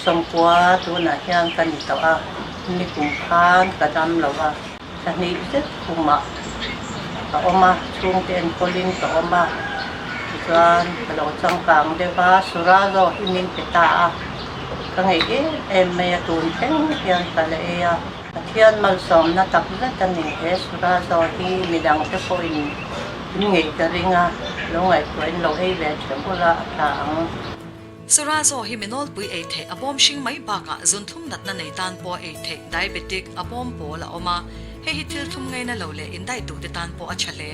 90 tunah hian ka ni tawh a, nikum khan ka dam lo a, thla hnih zet khumah ka awm a, chhungte enkawlin ka awm a, tichuan ka lo changkang deuh a, Surazo hi min pe ta a, ka ngeih em em mai a, tun thleng hian ka la ei a. Pathian malsawmna tak zet a ni. He Surazo hi midangte pawhin in ngeih ka ring a, lo ngaihtuahin lo ei ve theuh ula a tha ang. Surazo hi mi nawlpui ei theih a bawm hring mai bakah zunthlum natna nei tan pawh ei theih diabetic a bawm pawl a awm a, hei hi thil thlum ngaina lo leh indaih duhte tan pawh a tha hle.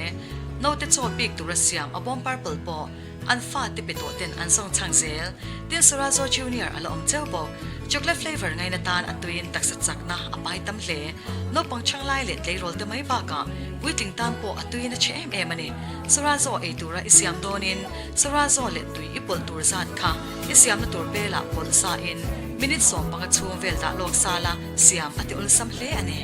Naute chaw bik tura siam a bawm purple pawh An fate pe tawh ten an zawng chhang zel. Tin Surazo Junior a la awm cheu bawk. Chocolate flavour ngaina tan a tuiin taksa chakna a pai tam hle. Naupang chhang lai leh tleirawl te mai bakah puitling tan pawh a tuiin a chhe em em a ni. Surazo ei tura i siam dawnin Surazo leh tui i pawlh tur zat kha i siamna tur belah pawlh sa in minute 15 chhung vel dah lawk sala siam a ti awlsam hle a ni.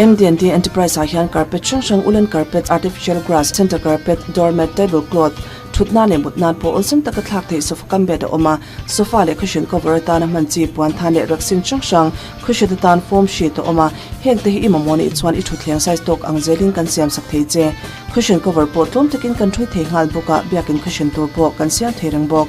MDNT Enterprise ah hian carpet hrang hrang woolen carpet, artificial grass, center carpet, door mat, table cloth, thut nan leh mut nan pawh awlsam taka thlak theih sofa kam bed a awm a, sofa leh cushion cover atana hman chi puan than leh rexin hrang hrang cushion atan foam sheet a awm a, heng te hi i mamawh nih chuan i thutthleng size tawk ang zelin kan siam sak thei che. Cushion cover pawh tlawm takin kan ṭhui thei nghal bawk a, biakin cushion tur pawh kan siam thei reng bawk.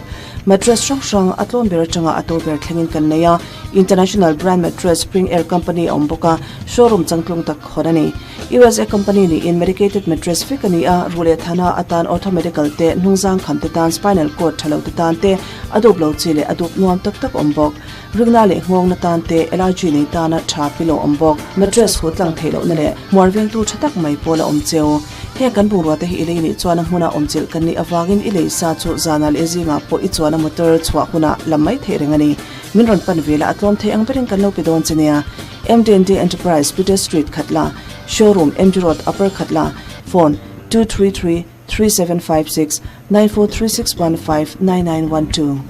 Mattress hrang hrang a tlawm ber atanga a to ber thlengin kan nei a, international brand mattress Spring Air company a awm bawk a, showroom changtlung tak hawn a ni. USA company niin medicated mattress vek a ni a, ruh leh thana atan orthomedical te, hnungzang kham te tan, spinal cord tha lo te tan te, a dup lo chi leh a dup nuam tak tak awm bawk. Ringna leh nghawngna tan te, allergy nei tana tha pillow awm bawk. Mattress hu tlang theih lohna leh hmuar vengtu tha tak mai pawl a awm cheu. Heng kan bungrua te hi i lei nih chuan a hmuna awm chilh kan nih avangin i lei sa chu zanah leh zingah pawh i chuan a motor chhuah hunah lam mai theih reng a ni. Min rawn pan ve la a tlawm thei ang berin kan lo pe dawn che nia. MDND Enterprise, Peter Street, Khatla, Showroom, MG Road, Upper Khatla, Phone, 233 3756 943615 9912.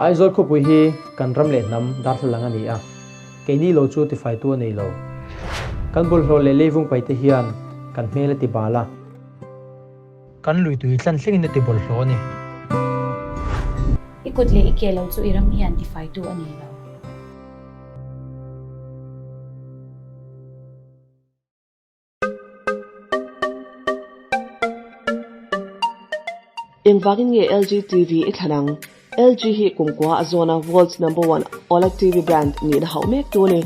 Aizawl khawpui hi kan ram leh hnam darthlalang a ni a, keini lo chu tifaitu a nei lo. Kan bawlhhlawh leh leivung paite hian kan hmel a ti bal a. Kan lui tui tlan thlengin a ti bawlhhlawh a ni. I kut leh i ke lo chu i ram hian tifaitu a nei lo. Engvangin nge LG TV i thlan ang? LG hi kumkua a zawna world's number one OLED TV brand nihna hauh mek tu a ni.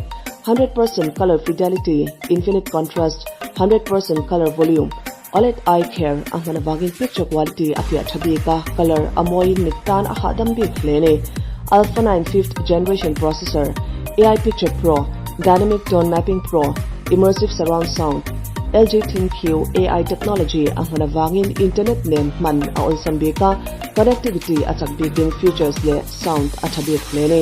100% color fidelity, infinite contrast, 100% color volume, OLED eye care a hman avangin picture quality a fiah tha bik a, color a mawiin mit tan a hahdam bik hle a ni. Alpha 9 fifth generation processor, AI Picture Pro, Dynamic Tone Mapping Pro, Immersive Surround Sound, LG ThinQ AI technology a hman avangin internet nen hman a awlsam bik a, connectivity a chak bikin features leh sound a tha bik hle a ni.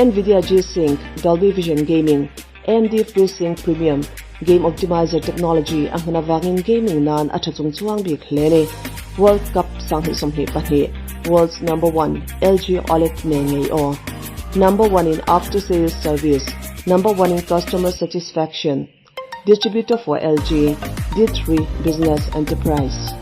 Nvidia G-Sync, Dolby Vision Gaming, AMD FreeSync Premium, Game Optimizer technology a hman avangin gaming nan a tha chung chuang bik hle a ni. World Cup 2022, World's Number One, LG OLED nen ngei aw. Number One in After Sales Service, Number One in Customer Satisfaction, Distributor for LG, D3 Business Enterprise.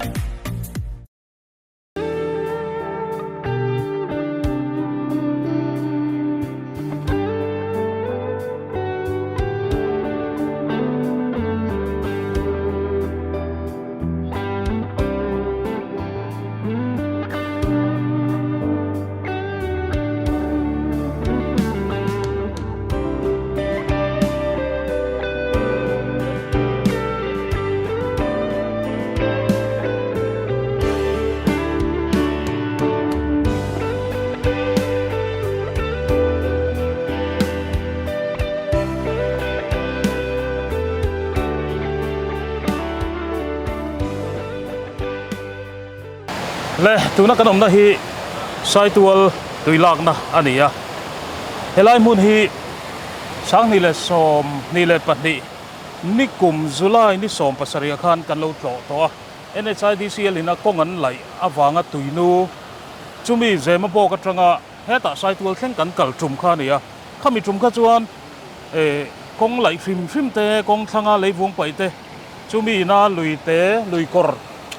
Le tuna kan awmna hi Saitual tui lakna a ni a, helai hmun hi 2022 nikum July ni 17 khan kan lo tlawh tawh a, NHIDCL in a kawng an laih avanga tuinu. Chumi Zemabawk atanga hetah Saitual thleng kan kal tum kha a ni a. Khami tum kha chuan kawng laih hrim hrim te, kawng thlanga leivung paih te, chumi ina lui te, lui kawr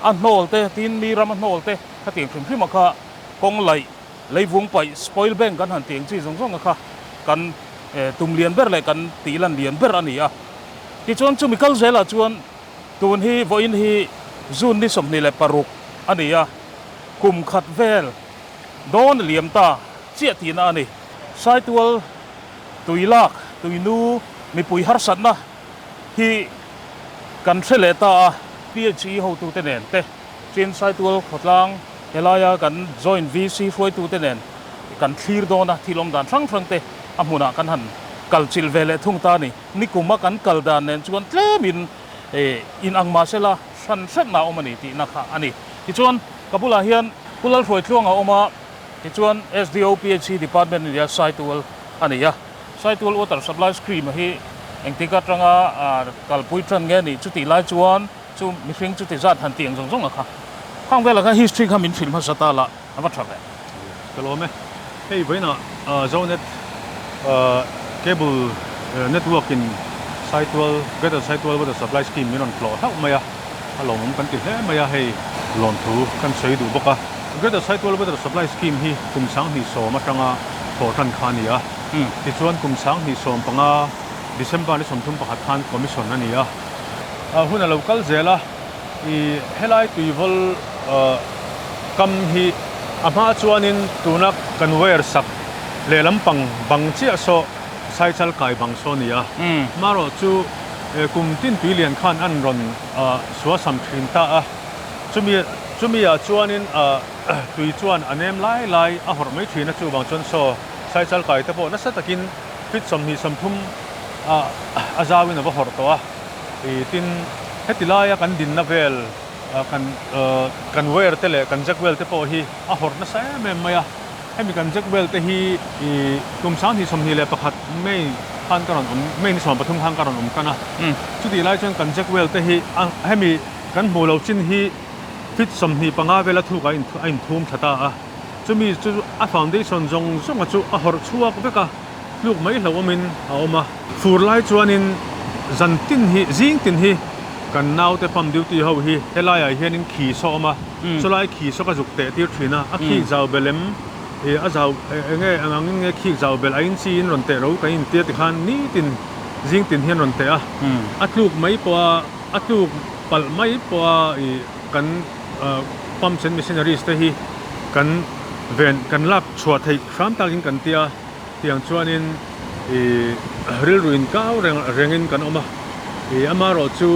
a hnawl te, tin mi ram a hnawl te khatiang hrim hrim a kha kawng laih leivung paih spoil bank kan han tih ang chi zawng zawng a kha kan tum lian ber leh kan tih lan lian ber a ni a. Tichuan chumi kal zelah chuan tun hi vawiin hi June ni 26 a ni a, kum khat vel dawn a liam ta chiah tihna a ni. Saitual tui lak, tui nu mipui harsatna hi kan hre leh ta a, PHE hotute nen te, Chin Saitual khawtlang helaia kan Joint VC hruaitute nen kan thlir dawn a, thil awm dan hrang hrang te a hmunah kan han kal chilh ve leh thung ta a ni. Nikuma kan kal dan nen chuan tlemin inang mah sela hran hretna a awm a ni tihna kha a ni. Tichuan, ka bulah hian Pu Lalhruaitluang a awm a, tichuan SDO PHE Department a ni a, Saitual a ni a. Saitual Water Supply Scheme hi engtik atanga kalpui tan nge ni chutih lai chuan chu mihring chuti zat han tih ang zawng zawng a kha. Khang velah khan history kha min hrilh hmasa ta la a va tha ve. Ka lawm e. Hei vawiinah Zonet Cable Network in Saitual, Greater Saitual Water Supply Scheme min rawn tlawh hlauh mai a, a lawmawm kan ti hle mai a, hei lawmthu kan sawi duh bawk a. Greater Saitual Water Supply Scheme hi kum 2010 atanga thawh tan kha a ni a, tichuan kum 2015 December ni 31 khan Commission a ni a. Hun a lo kal zel a, i helai tuivawl kam hi a hma chuanin tuna kan wire sak lehlam pang bang chiah saw Saichal kai bang saw a ni a, marawh chu kum tin tui lian khan an rawn suasam thin ta a, chumi chumi ah chuanin tui chuan a nem lai lai a hawrh mai thin a, chuvang chuan saw Saichal kai te pawh nasa takin feet 23 a zauin a va hawrh tawh a. Tin, heti laia kan dinna vel kan kan wire te leh kan jack well te pawh hi a hawrh nasa em em mai a. Hemi kan jack well te hi kum 2021 May khan ka rawn awm, May ni 13 khan ka rawn awm tan a. Chutih lai chuan kan jack well te hi hemi kan hmuh loh chin hi feet 25 vela thuk a inthum thla ta a. Chumi chu a foundation zawng zawnga chu a hawrh chhuak vek a. Tluk mai hlauhawmin a awm a. Fur lai chuanin zan tin hi, zing tin hi kan naute pump duty ho hi helaiah hianin khi saw awm a, chulai khi saw ka zuk teh tir thin a, a khik zau bel em, ih a zau eng nge eng angin nge khik zau bel a in chi in rawn teh ro kan intir tikhan nitin zing tin hian rawn teh a, a tluk mai pawh a, a tluk palh mai pawh a ih kan pumps and machineries te hi kan ven kan lak chhuah theih hram takin kan tia. Tiang chuanin ih rilru inkau reng rengin kan awm a, ih amaherawh chu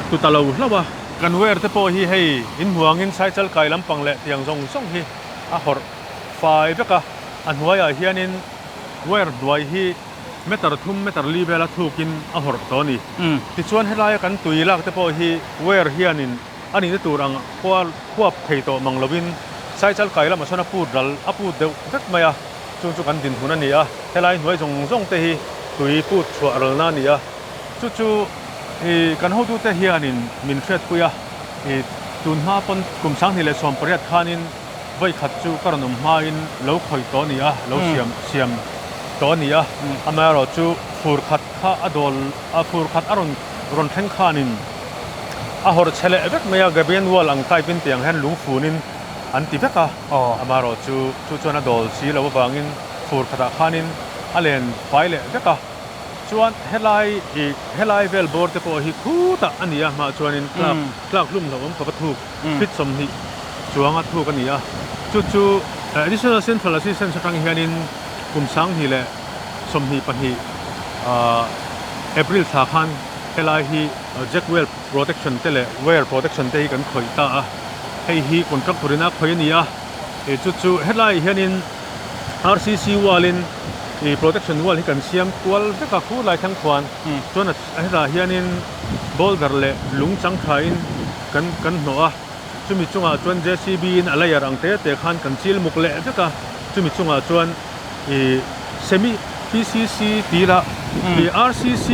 tu ta lo hlauh a. Kan wire te pawh hi hei inhmuangin Saichal kai lampang leh tiang zawng zawng hi a hawrh fai vek a, a hnuaiah hianin wire hnuai hi meter thum meter li vela thukin a hawrh tawh a ni. Tichuan helaia kan tui lak te pawh hi wire hianin a nihna tur ang khuap thei tawh mang lovin Saichal kai lamah sawn a put ral a put deuh vek mai a. Chu chu kan dinhmun a ni a, helai hnuai zawng zawng te hi tui put chhuah ralna a ni a, chu chu ih kan hotute hianin min hriatpui a, ih tun hma pawn kum 2018 khanin vawi khat chu ka rawn awm hmain lo khawih tawh a ni a, lo siam siam tawh a ni a, amaherawh chu fur khat kha a dawl a fur khat a rawn rawn thleng khanin a hawrh chhe leh vek mai a, Gabian wall ang type in tiang hian lungfunin an ti vek a. Amaherawh chu chu chuan a dawl si lo avangin fur khatah khanin a len fai leh vek a. Chuan helai ih helai vel bawr te pawh hi khutah a ni a, hmah chuanin tlak tlak hlum hlauh awm khawp a thuk feet 20 chuanga thuk a ni a. Chu chu Additional Central Assistance atang hianin kum 2022 April thla khan helai hi Jack Well Protection te leh Wire Protection te hi kan khawih ta a. Hei hi contractor in a khawih a ni a, ih chu chu helai hianin RCC wall in ih protection wall hi kan siam kual vek a khu lai thleng khuan chuan a hetah hianin boulder leh lung chang tha in kan kan hnawh a, chumi chungah chuan JCB in a layer ang te te khan kan chil muk leh vek a, chumi chungah chuan ih semi PCC tih lah ih RCC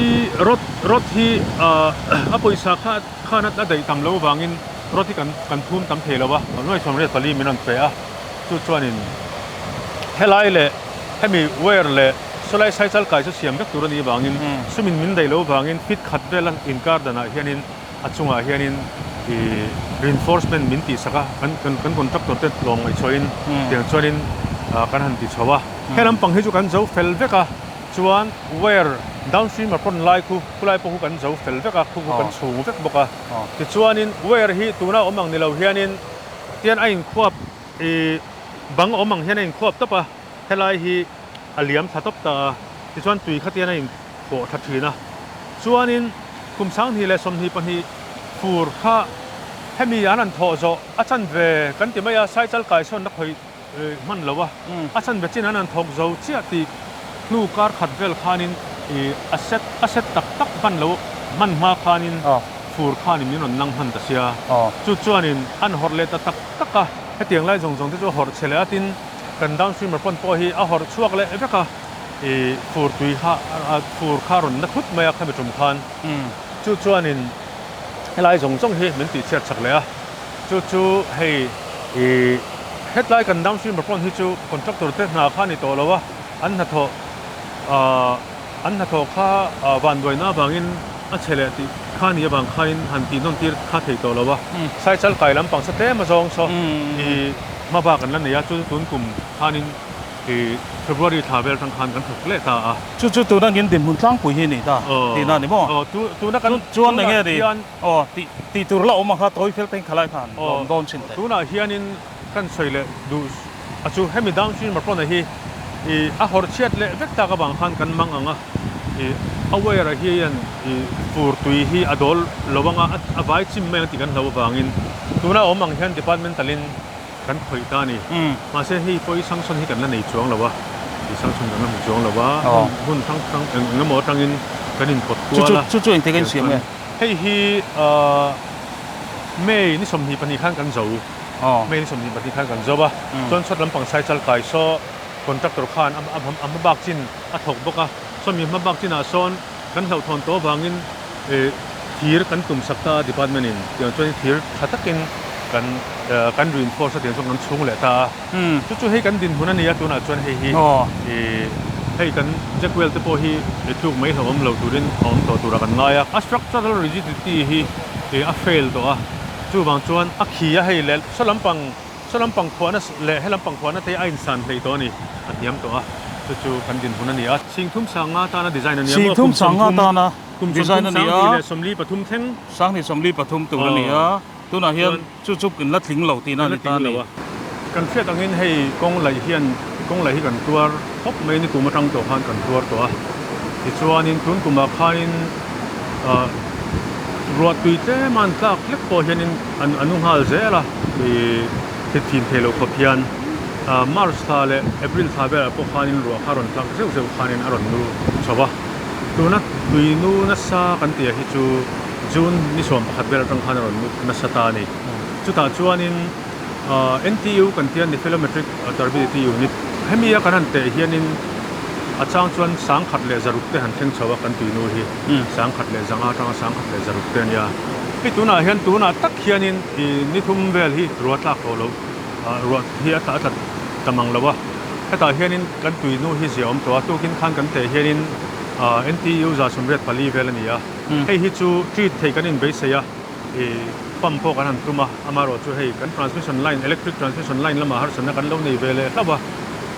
rod rod hi ah a pawisa kha khan a daih tam lo vangin. Roti kan kan phum tam thei lo a, nuai 84 min rawn pe a. Chu chuanin helai leh hemi wire leh sawlai cycle kai chu siam vek tur a nih avangin sumin min daih loh avangin feet khat vela inkar danah hianin a chungah hianin ih reinforcement min tihsak a, kan kan contractor te tlawm ngaihchhuahin tiang chuanin kan han ti chho a. He lampang hi chu kan zo fel vek a, chuan wire downstream a pawn lai khu khulai pawh khu kan zo fel vek a, khu khu kan chhung vek bawk a. Tichuanin wire hi tuna awm ang ni lo hianin tian a inkhuap ih bang awm ang hian a inkhuap tawp a, helai hi a liam thla tawp ta a, tichuan tui kha tian a inkhawh thla thin a. Chuanin kum 2022 fur kha hemi an han thawh zawh a chanve kan ti mai a, Saichal kaisawnna khawih hman lo a, a chanve chin an han thawk zo chiah tih hnu kar khat vel khanin ih a set a set tak tak hman lo hman hma khanin fur khanin min rawn nang hman ta sia. Chu chuanin an hawrh leh ta tak tak a, hetiang lai zawng zawng te chu a hawrh chhe leh a, tin kan downstream report pawh hi a hawrh chhuak leh vek a, ih fur tui kha fur kha a rawn na thut mai a khami tum khan. Chu chuanin helai zawng zawng hi min tihchhiat chak leh a. Chu chu hei ih hetlai kan downstream report hi chu contractor te hna kha a ni tawh lo a, an hnathawh ah an hnathawh kha vanduaina avangin a chhe leh tih kha ni avang khain han tih nawn tir kha thei tawh lo a. Saichal kai lampang sa tlem azawng saw ih hma bak an la nei a, chu chu tun kum khanin ih February thla vel atang khan kan thawk leh ta a. Chu chu tuna ngin dinhmun tlangpui hi a ni ta tihna a ni maw? Aw tuna kan chuan enge a ni? Aw tih tih tur la awm ang kha tawi fel te khalai khan lawm dawn thin teh. Tunah hianin kan sawi leh duh a chu hemi downstream Marpona hi ih a hawrh chhiat leh vek tak avang khan kan mang ang a, ih a wire ah hian ih fur tui hi a dawl lo ang a, a vai chim mai ang tih kan hlo avangin tuna awm ang hian departmental in kan khawih ta a ni. Mahse hei pawh i sanction hi kan la nei chuang lo a, i sanction kan la hmu chuang lo a, hmun hrang hrang eng emaw atangin kan inpawt kual a. Chu chu engtik a insiam nge? Hei hi May ni 22 khan kan zo. May ni 22 khan kan zo a, chuan chhuat lampang Saichal kai saw contractor khan a hma bak chin a thawk bawk a, sawmi hma bak chinah sawn kan hlauhthawn tawh avangin thir kan tum sak ta a department in tiang chuan thir tha takin kan kan reinforce a tiang chuan kan chhung leh ta a, chu chu hei kan dinhmun a ni a tunah chuan hei hi hei kan jack well te pawh hi tluk mai hlauhawm lo turin a awm tawh turah kan ngai a, a structural rigidity hi a fail tawh a, chuvang chuan a khi a hei leh saw lampang saw lampang khuahna leh he lampang khuahna te hi a insan hleih tawh a ni, a hniam tawh a, chu chu kan dinhmun a ni a. Singthum sanga tana design a ni a maw? Singthum sanga tana design a ni a. Kum 33 thleng. 2023 tur a ni a. Tunah hian chu chu kan la tling lo tihna a ni ta a ni. Kan hriat angin hei kawng laih hian kawng laih hi kan tuar khawp mai ni kum atang tawh khan kan tuar tawh a. Tichuanin tun kumah khanin ruah tui tlem a an tlak hlek pawh hianin an a nu nghal zel a ih thithin thei lo khawp hian March thla leh April thla velah pawh khanin ruah kha a rawn tlak zeuh zeuh khanin a rawn nu chho a. Tuna tui nu nasa kan tih ah hi chu June ni 11 vel atang khan a rawn nu nasa ta a ni. Chutah chuanin NTU kan tia Nephelometric Turbidity Unit hemi a kan han teh hianin a chang chuan 106 te han thleng chho a kan tui nu hi 105 atanga 106 te a nia. Hei tunah hian tunah tak hianin ni thum vel hi ruah tlak tawh lo ruah hi a tla ta mang lo a. Hetah hianin kan tui nu hi zia awm tawh a tukin khan kan teh hianin NTU 184 vel a ni a. Hei hi chu treat thei kan inbeisei a, ih pump pawh kan han tum a, amaherawhchu hei kan transmission line, electric transmission line lamah harsatna kan lo nei ve leh hlauh a,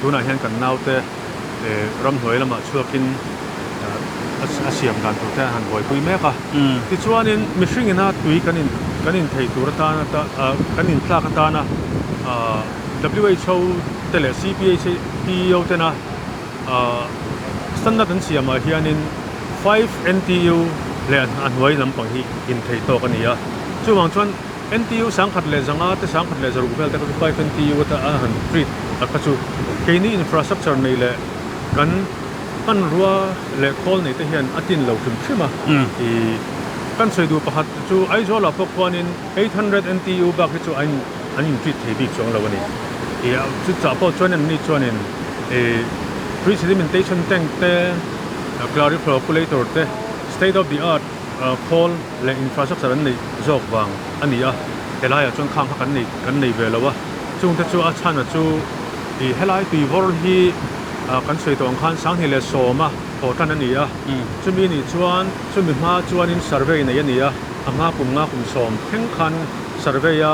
tunah hian kan naute ih ramhnuai lamah chhuakin a siam dan tur te an han buaipui mek a. Tichuanin mihring ina tui kan in kan inthei tur atana kan intlak atana WHO te leh CPHPO tena Standard an siamah hianin 5 NTU leh a hnuai lampang hi inthei tawk a ni a. Chuvang chuan NTU 1005 te 1006 vel te kha chu 5 NTU ata a han treat a kha chu keini infrastructure nei leh kan hmanrua leh khawl nei te hian a tin lo hrim hrim a. Ih kan sawi duh pakhat chu Aizawlah pawh khuanin 800 NTU bak hi chu an in treat thei bik chuang lo a ni. Ih chutah pawh chuan anni chuanin ih pre-sedimentation tank te, clariflocculator te, state of the art khawl leh infrastructure an neih zawk vang a ni a, helaiah chuan khang kha kan nei kan nei ve lo a. Chungte chu a chhan a chu i helai tui vawr hi kan sawi tawh ang khan 2010 a thaw tan a ni a. Chumi nih chuan chumi hma chuanin survey nei a ni a, a hma kum nga kum sawm thleng khan survey a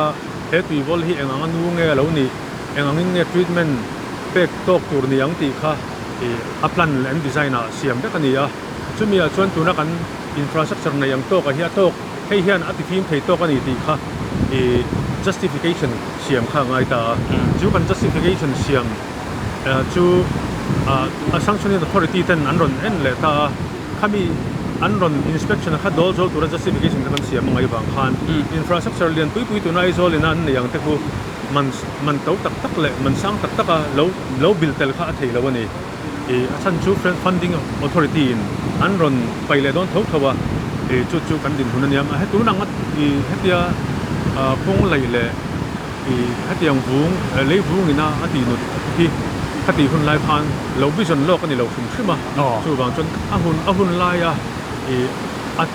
he tui vawl hi eng anga nu nge a lo nih, eng angin nge treatment pek tawk tur ni ang tih kha i a plan leh an design ah siam vek a ni a. Chumi ah chuan tuna kan infrastructure nei ang tawk ah hi a tawk hei hian a tifim thei tawk a ni tih kha i justification siam kha a ngai ta a. Chu kan justification siam chu a sanctioning authority ten an rawn en leh ta a, khami an rawn inspection a kha dawl zawl tura justification kha kan siam a ngaih vang khan infrastructure lian pui pui tuna Aizawl ina an nei ang te khu man man to tak tak leh man sang tak taka lo lo bil tel kha a thei lo a ni. I a chhan chu funding authority in an rawn paih leh dawn tho tho a, i chu chu kan dinhmun a nia. He tun ang i hetia kawng laih leh i hetiang vung lei vung ina a tih nut hi kha tih hun lai khan lo vision lawk a ni lo hrim hrim a, chuvang chuan a hun a hun laia i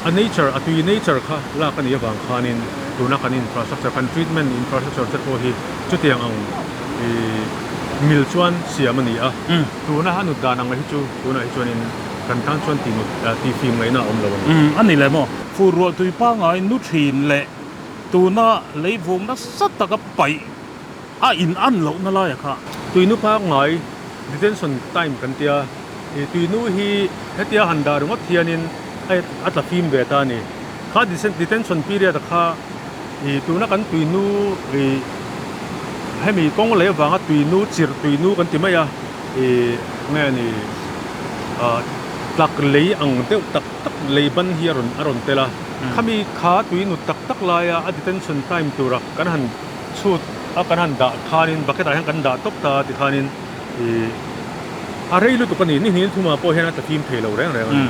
a nature a tui nature kha lak a nih avang khanin tuna kan infrastructure kan treatment infrastructure te pawh hi chutiang ang i mil chuan siam a ni a, tuna a nut dan ang hi chu tunah hi chuanin kan tan chuan tih nut tih fim ngaihna a awm lo a ni. A ni le maw? Fur ruah tui pangngai nu thin leh tuna leivung nasa taka paih a in an lohna laia kha. Tuinu pangngai detention time kan tia, i tuinu hi hetia han dah ringawt hianin a tla fim ve ta a ni. Kha detention period a kha i tuna kan tuinu i hemi kawng lei avanga tuinu chirh tuinu kan ti mai a, i nge ni tlak lei ang deuh tak tak lei ban hi a rawn a rawn tel a. Khami kha tui nut tak tak laia a detention time tura kan han chhut a kan han dah khanin bucket ah hian kan dah tawp ta a ti khanin ih a rei lutuk a ni ni hnih thumah pawh hian a tla fim thei lo reng reng a ni.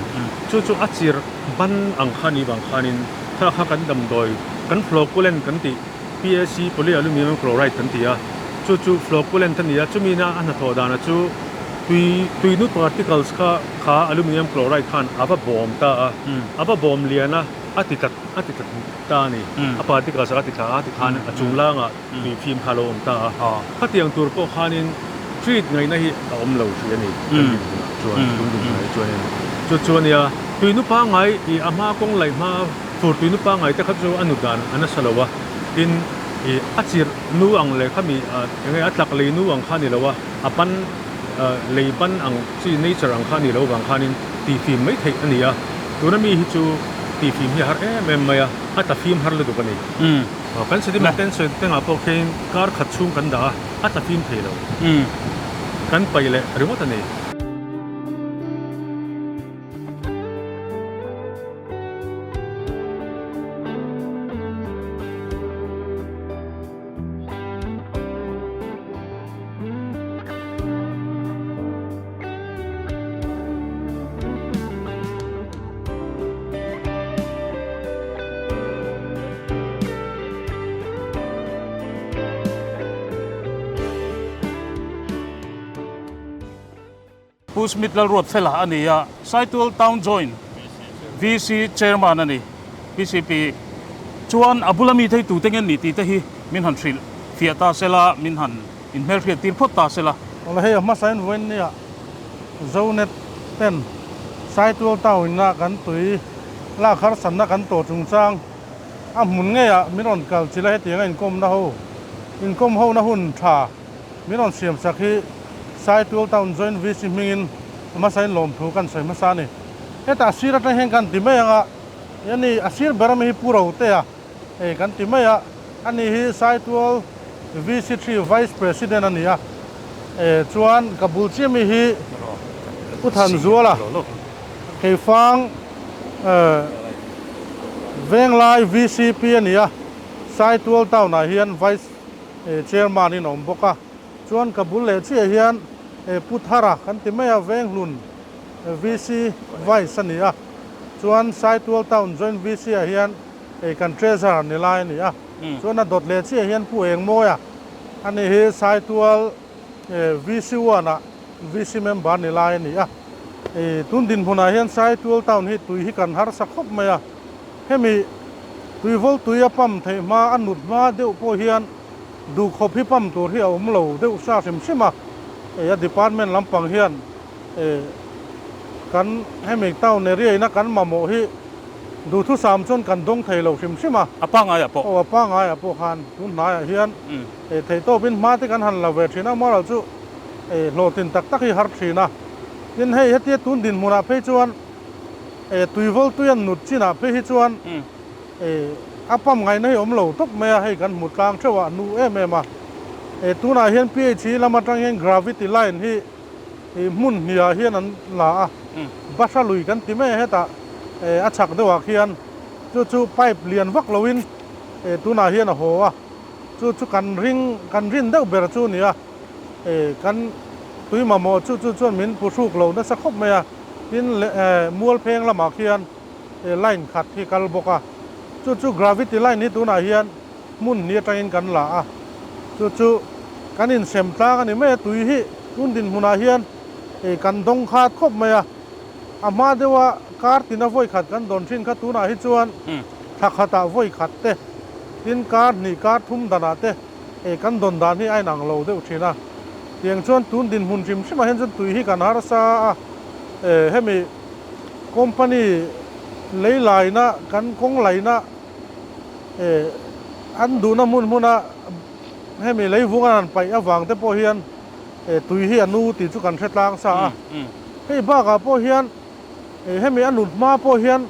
Chu chu a chirh ban ang kha ni vang khanin kha kha kan damdawi kan flocculant kan tih PAC polyaluminium chloride kan ti a chu chu flocculant a ni a chumi na a hnathawh dana chu tui tui nut particles kha kha aluminium chloride khan a va bawm ta a a va bawm lian a a ti tlat a ti tlat ta a ni a particles a ti thla a tikhan a chung langah tui fim kha a lo awm ta a khatiang tur pawh khanin treat ngaihna hi a awm lo hrih a ni kan dinhmunah chuan tun dinhmunah hi chuanin chu chu a nia tui nu pangngai ih a hma kawng laih hma fur tui nu pangngai te kha chu a nu dan a nasa lo a tin ih a chirh nu ang leh khami eng nge a tlak lei nu ang kha a ni lo a a pan lei ban ang chi nature ang kha a ni lo vang khanin tihfim mai theih a ni a tuna mi hi chu tihfim hi a har em em mai a a tla fim har lutuk a ni. Kan sediment ten sawi tengah pawh khian kar khat chhung kan dah a, a tla fim thei lo. Kan paih leh ringawt a ni. Pu Smith Lalruatfela a ni a, Saitual Town Joint VC Chairman a ni, PCP chuan a bula mi thei tute nge ni tih te hi min han hrilh fiah ta sela, min han inhmelhriat tir phawt ta sela. Awle hei a hmasa in vawiin nia Zonet ten Saitual Town ina kan tui lak harsatna kan tawh chungchang a hmun ngeiah min rawn kal chilh a hetiang a inkawmna ho inkawm hona hun tha min rawn siam sak hi Saitual Town Joint VC hmingin a hmasa in lawmthu kan sawi hmasa a ni. Hetah a sir atang hian kan ti mai ang a, yani a sir ber ami hi Pu Rotea hei kan ti mai a, ani hi Saitual VC3 Vice President a ni a, e chuan ka bul chiah mi hi Pu Thanzuala Keifang Venglai VCP a ni a, Saitual Town ah hian Vice Chairman in a awm bawk a, chuan ka bul leh chiah hian Pu Thara kan ti mai a, Venghlun VC Vice a ni a, chuan Saitual Town Joint VC ah hian hei kan Treasurer ni lai a ni a, chuan a dawt leh chiah hian Pu Engmawia a ni hi Saitual VC one ah VC member ni lai a ni a, tun dinhmunah hian Saitual Town hi tui hi kan harsa khawp mai a, hemi tuivawl tui a pump theih hma a nut hma deuh pawh hian. Duhkhawp hi pump tur hi a awm lo deuh sa hrim hrim a, a department lampang hian kan hemi town area ina kan mamawh hi duhthusam chuan kan dawng thei lo hrim hrim a. A pangaiah pawh. Aw, a pangaiah pawh khan tun hnaiah hian theihtawpin hma te kan han la ve thin a, amaherawhchu chu hlawhtlin tak tak hi har thin a. Tin, hei hetia tun dinhmunah phei chuan tuivawl tui an nut chinah phei hi chuan A pump ngaihna hi awm lo tawp mai a, hei kan hmu tlang theuh a, a nu em em a. Tunah hian PHE lam atang hian gravity line hi hmun hniah hian an la a, Bahra lui kan ti mai a hetah a chhak deuhah khian chu chu pipe lian vak loin tunah hian a haw a, chu chu kan ring kan rin deuh ber chu a ni a, kan tui mamawh chu chu chuan min pu hruk lo nasa khawp mai a, tin mualpheng lamah khian line khat hi kal bawk a, chu chu gravity line hi tunah hian hmun hnih atangin kan la a, chu chu kan insem tlang a ni mai a, tui hi tun dinhmunah hian kan dawng khat khawp mai a, a hma deuha kar tina vawi khat kan dawn thin kha tunah hi chuan thla khatah vawi khat te, tin kar hnih kar thum danah te kan dawn dan hi a inang lo deuh thin a, tiang chuan tun dinhmun hrim hrimah hian chuan tui hi kan harsa a, hemi. Company lei laina kan kawng laina an duhna hmun hmuna hemi lei vung an han paih avang te pawh hian tui hi a nu tih chu kan hre tlang sa a. Hei bakah pawh hian hemi a nut hma pawh hian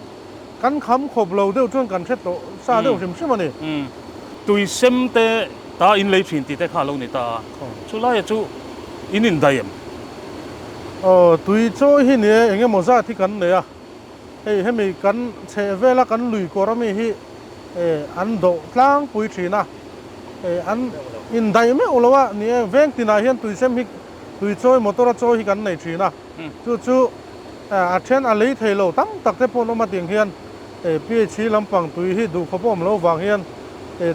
kan kham khawp lo deuh chuan kan hre tawh sa deuh hrim hrim a ni. Tui sem te ta in lei thin tih te kha a lo ni ta a, chulaiah chu in indaih em? Aw, tui chawi hi ni e, eng emaw zat hi kan nei a, hei hemi kan chheh vela kan lui kawr ami hi an dawh tlangpui thin a, an indaih meuh lo a ni e, veng tinah hian tui sem hi tui chawi motor a chawi hi kan nei thin a, chu chu a then a lei thei lo tam tak te pawh an awm a tiang hian PHC lampang tui hi duh khawp a awm lo vang hian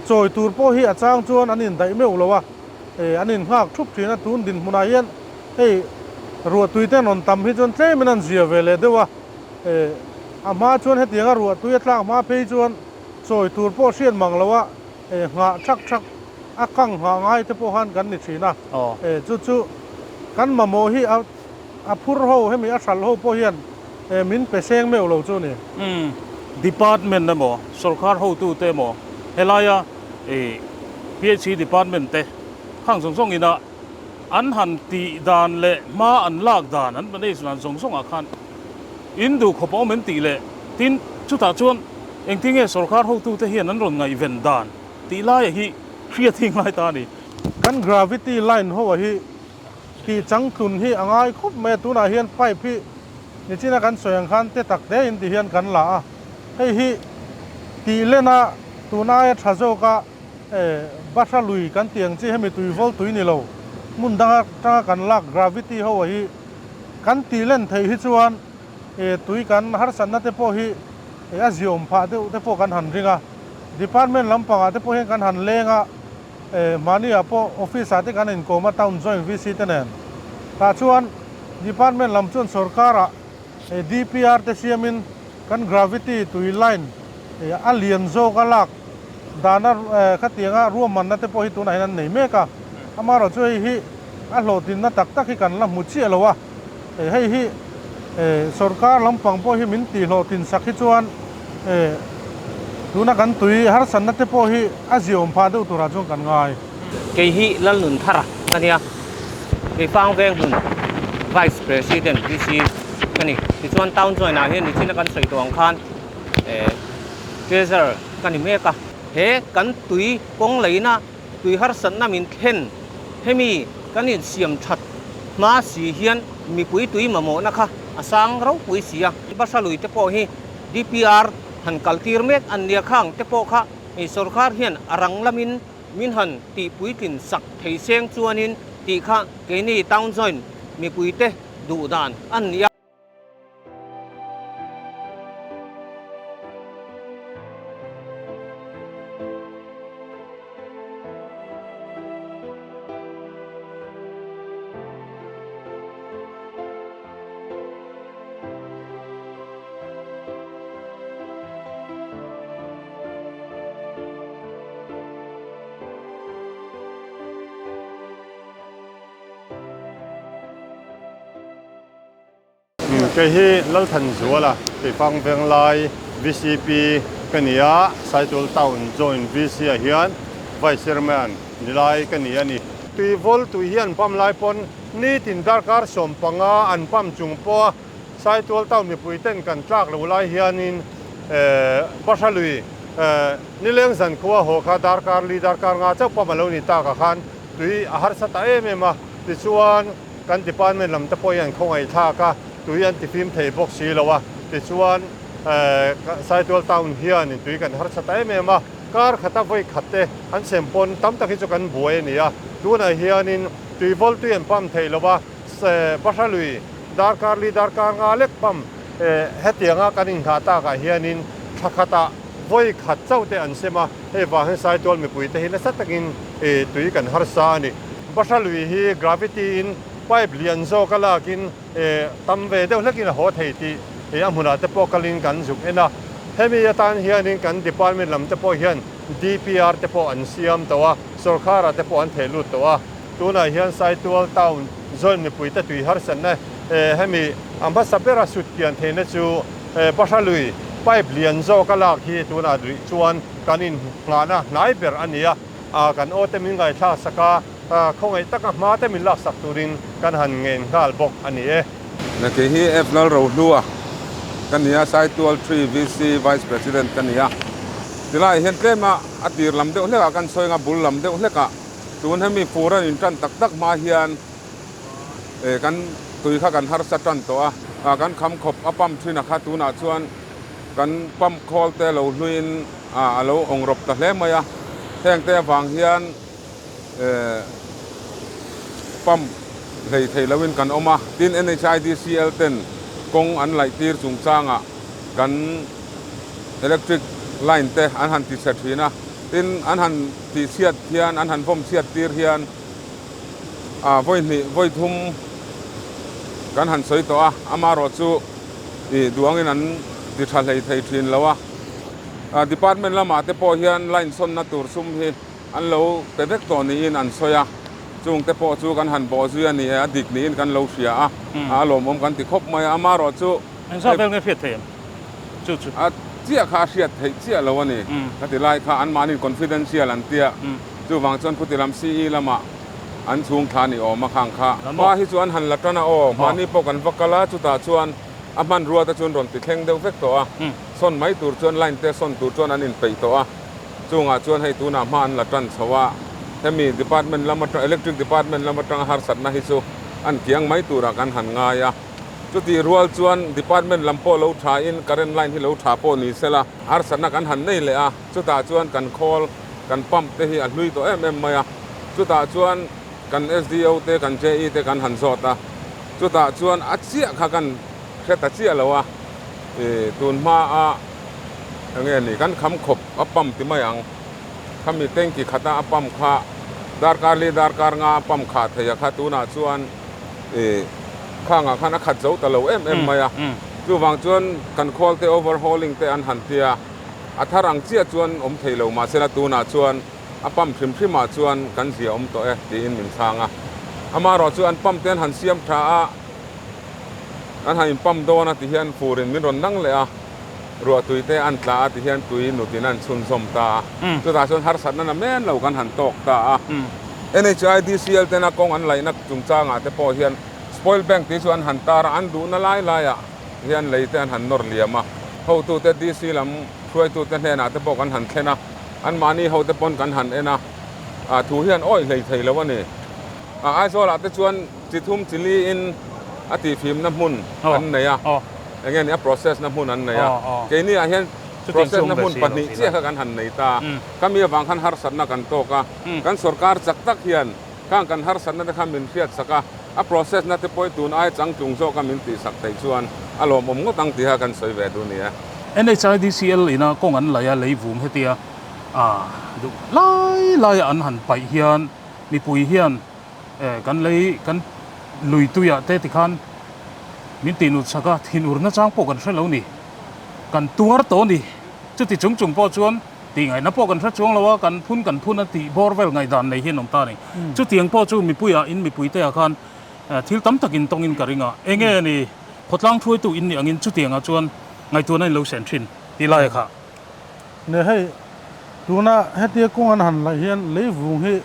chawi tur pawh hi a chang chuan an indaih meuh lo a. An innghak thup thin a, tun dinhmunah hian hei ruahtui te an rawn tam hi chuan tlemin an zia ve leh deuh a, a hma chuan hetianga ruahtui a tlak hma phei chuan chawi tur pawh hriat mang lo a, nghah thak thak a kang nghah ngai te pawh khan kan ni thin a, chu chu kan mamawh hi a phur ho hemi a hralh ho pawh hian min pe seng meuh lo chu a ni. Department emaw sorkar hotute emaw helaia PHC department te khang zawng zawng ina an han tih dan leh hma an lak dan an manage dan zawng zawngah khan in duh khawp a awm em tih leh tin chutah chuan engtin nge sorkar hotute hian an rawn ngaihven dan tih laia hi hriat hi ngai ta a ni. Kan gravity line ho ah hi tih changtlun hi a ngai khawp mai a, tunah hian pipe hi nichina kan sawi ang khan te tak te in ti hian kan la a, hei hi tih lena tun aia tha zawka bahra lui kan tih ang chi hemi tui vawl tui ni lo hmun danga tanga kan lak gravity ho hi kan tih len theih hi chuan tui kan harsatna te pawh hi a ziawm phah deuh te pawh kan han ring a, department lampangah te pawh hian kan han leng a. Mahniah pawh office ah te kan inkawm a town joint VC te nen. Tah chuan department lam chuan sorkarah DPR te siamin kan gravity tui line a lian zawk a lak dana khatianga ruahmanna te pawh hi tunah hian an nei mek a. Amaherawhchu chu hei hi a hlawhtlinna tak tak hi kan la hmu chiah lo a. Hei hi sorkar lampang pawh hi min tih hlawhtlin sak hi chuan tuna kan tui harsatna te pawh hi a ziaawm phah deuh turah chuan kan ngai. Kei hi Lalnun Thara ka nia, kei Fang Veng hmun Vice President VC ka ni. Tichuan Town Joint ah hian nichina kan sawi tawh ang khan Treasurer ka ni mek a. He kan tui kawng leina tui harsatna min thlen hemi kan insiam that hma si hian mipui tui mamawhna kha a sang ropui si a. Basa lui te pawh hi DPR han kal tir mek an nia khang te pawh kha sorkar hian a rang lamin min han tih puitlin sak thei seng chuanin tih kha keini town joint mipuite duh dan an ni a. Kei hi Lalthanzuala, Keifang Venglai VCP ka ni a, Saitual Town Joint VC ah hian Vice Chairman ni lai ka ni a ni. Tuivawl tui hi an pump lai pawn nitin darkar 15 an pump chung pawha Saitual Town mipui ten kan tlak lo lai hianin Bahra lui nileng zankhua haw kha darkar li darkar nga chauh pump a lo ni tak ah khan tui a harsa ta em em a, tichuan kan department lam te pawh hi an khawngaih thlak a, tui an tifim thei bawk si lo a, tichuan Saitual town hianin tui kan harsa ta em em a, kar khata vawi khat te an sem pawn tam tak hi chu kan buai a ni a, tunah hianin tui vawl tui an pump thei lo a, Bahra lui darkar li darkar nga lek pump hetianga kan inghah takah hianin thla khatah vawi khat chauh te an sem a, hei vang hian Saitual mipui te hi nasa takin tui kan harsa a ni. Bahra lui hi gravity in pipe lian zawk a lakin tam ve deuh hlekin a haw thei tih a hmunah te pawh kalin kan zuk en a. Hemi atan hianin kan department lam te pawh hian DPR te pawh an siam tawh a, sawrkharah te pawh an theh lut tawh a. Tunah hian Saitual town zawn mipuite tui harsatna hemi a hmasa bera sut kian theihna chu Bahra lui pipe lian zawk a lak hi tunah rih chuan kan innghahna hnai ber a ni a, kan aw te min ngaithlak sak a, khawngaih taka hma te min laksak turin kan han ngen nghal bawk a ni e. Na kei hi F Lalrohlua ka ni a, Saitual Tree VC Vice President ka ni a. Tilaiah hian tlema a tir lam deuh hlekah kan sawi anga bul lam deuh hlekah Tun hemi fur an intan tak tak hma hian kan tui kha kan harsa tan tawh a, kan kham khawp a pump thin a kha tunah chuan kan pump khawl te lo hluiin a lo awng rawp ta hle mai a, heng te avang hian pump hlei thei loin kan awm a, tin NHIDCL ten kawng an laih tir chungchangah kan electric line te an han tichhe thin a, tin an han Tih chhiat hian an han vawm chhiat tir hian a vawi hnih vawi thum kan han sawi tawh a, amaherawh chu ih duangin an ti tha hlei thei thin lo a. Department lamah te pawh hian line sawnna tur sum hi an lo pe vek tawh niin an sawi a, chung te pawh chu kan han bawh zui a ni e, a dik niin kan lo hria a, a lawmawm kan ti khawp mai a, amaherawh chu. Engzah vel nge hriat thei em? Chu chu. A chiah kha a hriat theih chiah lo a ni. Ka ti lai kha anmahniin confidential an tia. Chuvang chuan khuti lam CE lamah an chhung thla ni awm a khang kha. Hma hi chu an han la tan a aw. Mahni pawh kan va kal a, chutah chuan a hmanrua te chuan rawn ti thleng deuh vek tawh a. Sawn mai tur chuan line te sawn tur chuan an inpeih tawh a. Chungah chuan hei tunah hma an la tan chho a. Hemi department lam atang electric department lam atanga harsatna hi chu an kiang mai turah kan han ngai a. Chutih rual chuan department lam pawh lo tha in current line hi lo tha pawh ni sela harsatna kan han nei leh a, chutah chuan kan khawl, kan pump te hi a hlui tawh em em mai a, chutah chuan kan SDO te kan JE te kan han zawt a, chutah chuan a chiah kha kan hre ta chiah lo a, ih tun hma a enge ni kan kham khawp a pump ti mai ang, khami tanky khata a pump kha darkar li darkar nga a pump khah thei a kha tunah chuan ih Khangah khan a khat zo ta lo em em mai a, chuvang chuan kan khawl te overhauling te an han tia, a thar ang chiah chuan awm thei lo mahsela tunah chuan a pump hrim hrimah chuan kan zia awm tawh e tiin min chhang a. Amaherawh chu an pump te an han siam tha a, an han in pump dawn a ti hian furin min rawn nang leh a, ruahtui te an tla a ti hian tui nutin an chhunzawm ta a, chutah chuan harsatna na men lo kan han tawk ta a. NHIDCL tena kawng an laihna chungchangah te pawh hian Spoil Bank tih chu an han tar a, an duhna lai laiah hian lei te an han nawr liam a, hotute DC lam hruaitute hnenah te pawh kan han thlen a, anmahni hote pawn kan han en a, ah thu hian awih hlei thei lo a ni. Ah Aizawlah te chuan chi thum chi li in a tihfimna hmun an nei a, eng nge ni a process na hmun an nei a, keini ah hian process na hmun pahnih chiah kha kan han nei ta, khami avang khan harsatna kan tawk a, kan sorkar chak tak hian Khang kan harsatna te kha min hriatsak a, a process na te pawh tun ai changtlung zawka min tihsak theih chuan a lawmawm ngawt ang tiha kan sawi ve duh ni e. NHIDCL ina kawng an laih a, lei vum hetia a duh lai laia an han paih hian mipui hian kan lei kan lui tuiah te tikhan min tihnutsak a, thinur nachang pawh kan hre lo ni, kan tuar tawh a ni. Chuti chung chung pawh chuan Tih ngaihna pawh kan hre chuang lo a, kan phun kan phun a tih bawr vel ngaihdan nei hian awm ta a ni. Chutiang pawh chu mipuiah in mipuite ah khan thil tam tak in tawngin ka ring a, enge ni Khawtlang hruaitu in nih angin chutiangah chuan ngaihtuahna in lo sen thin tih lai a khah. Ne hei, tuna hetia kawng an han laih hian leivung hi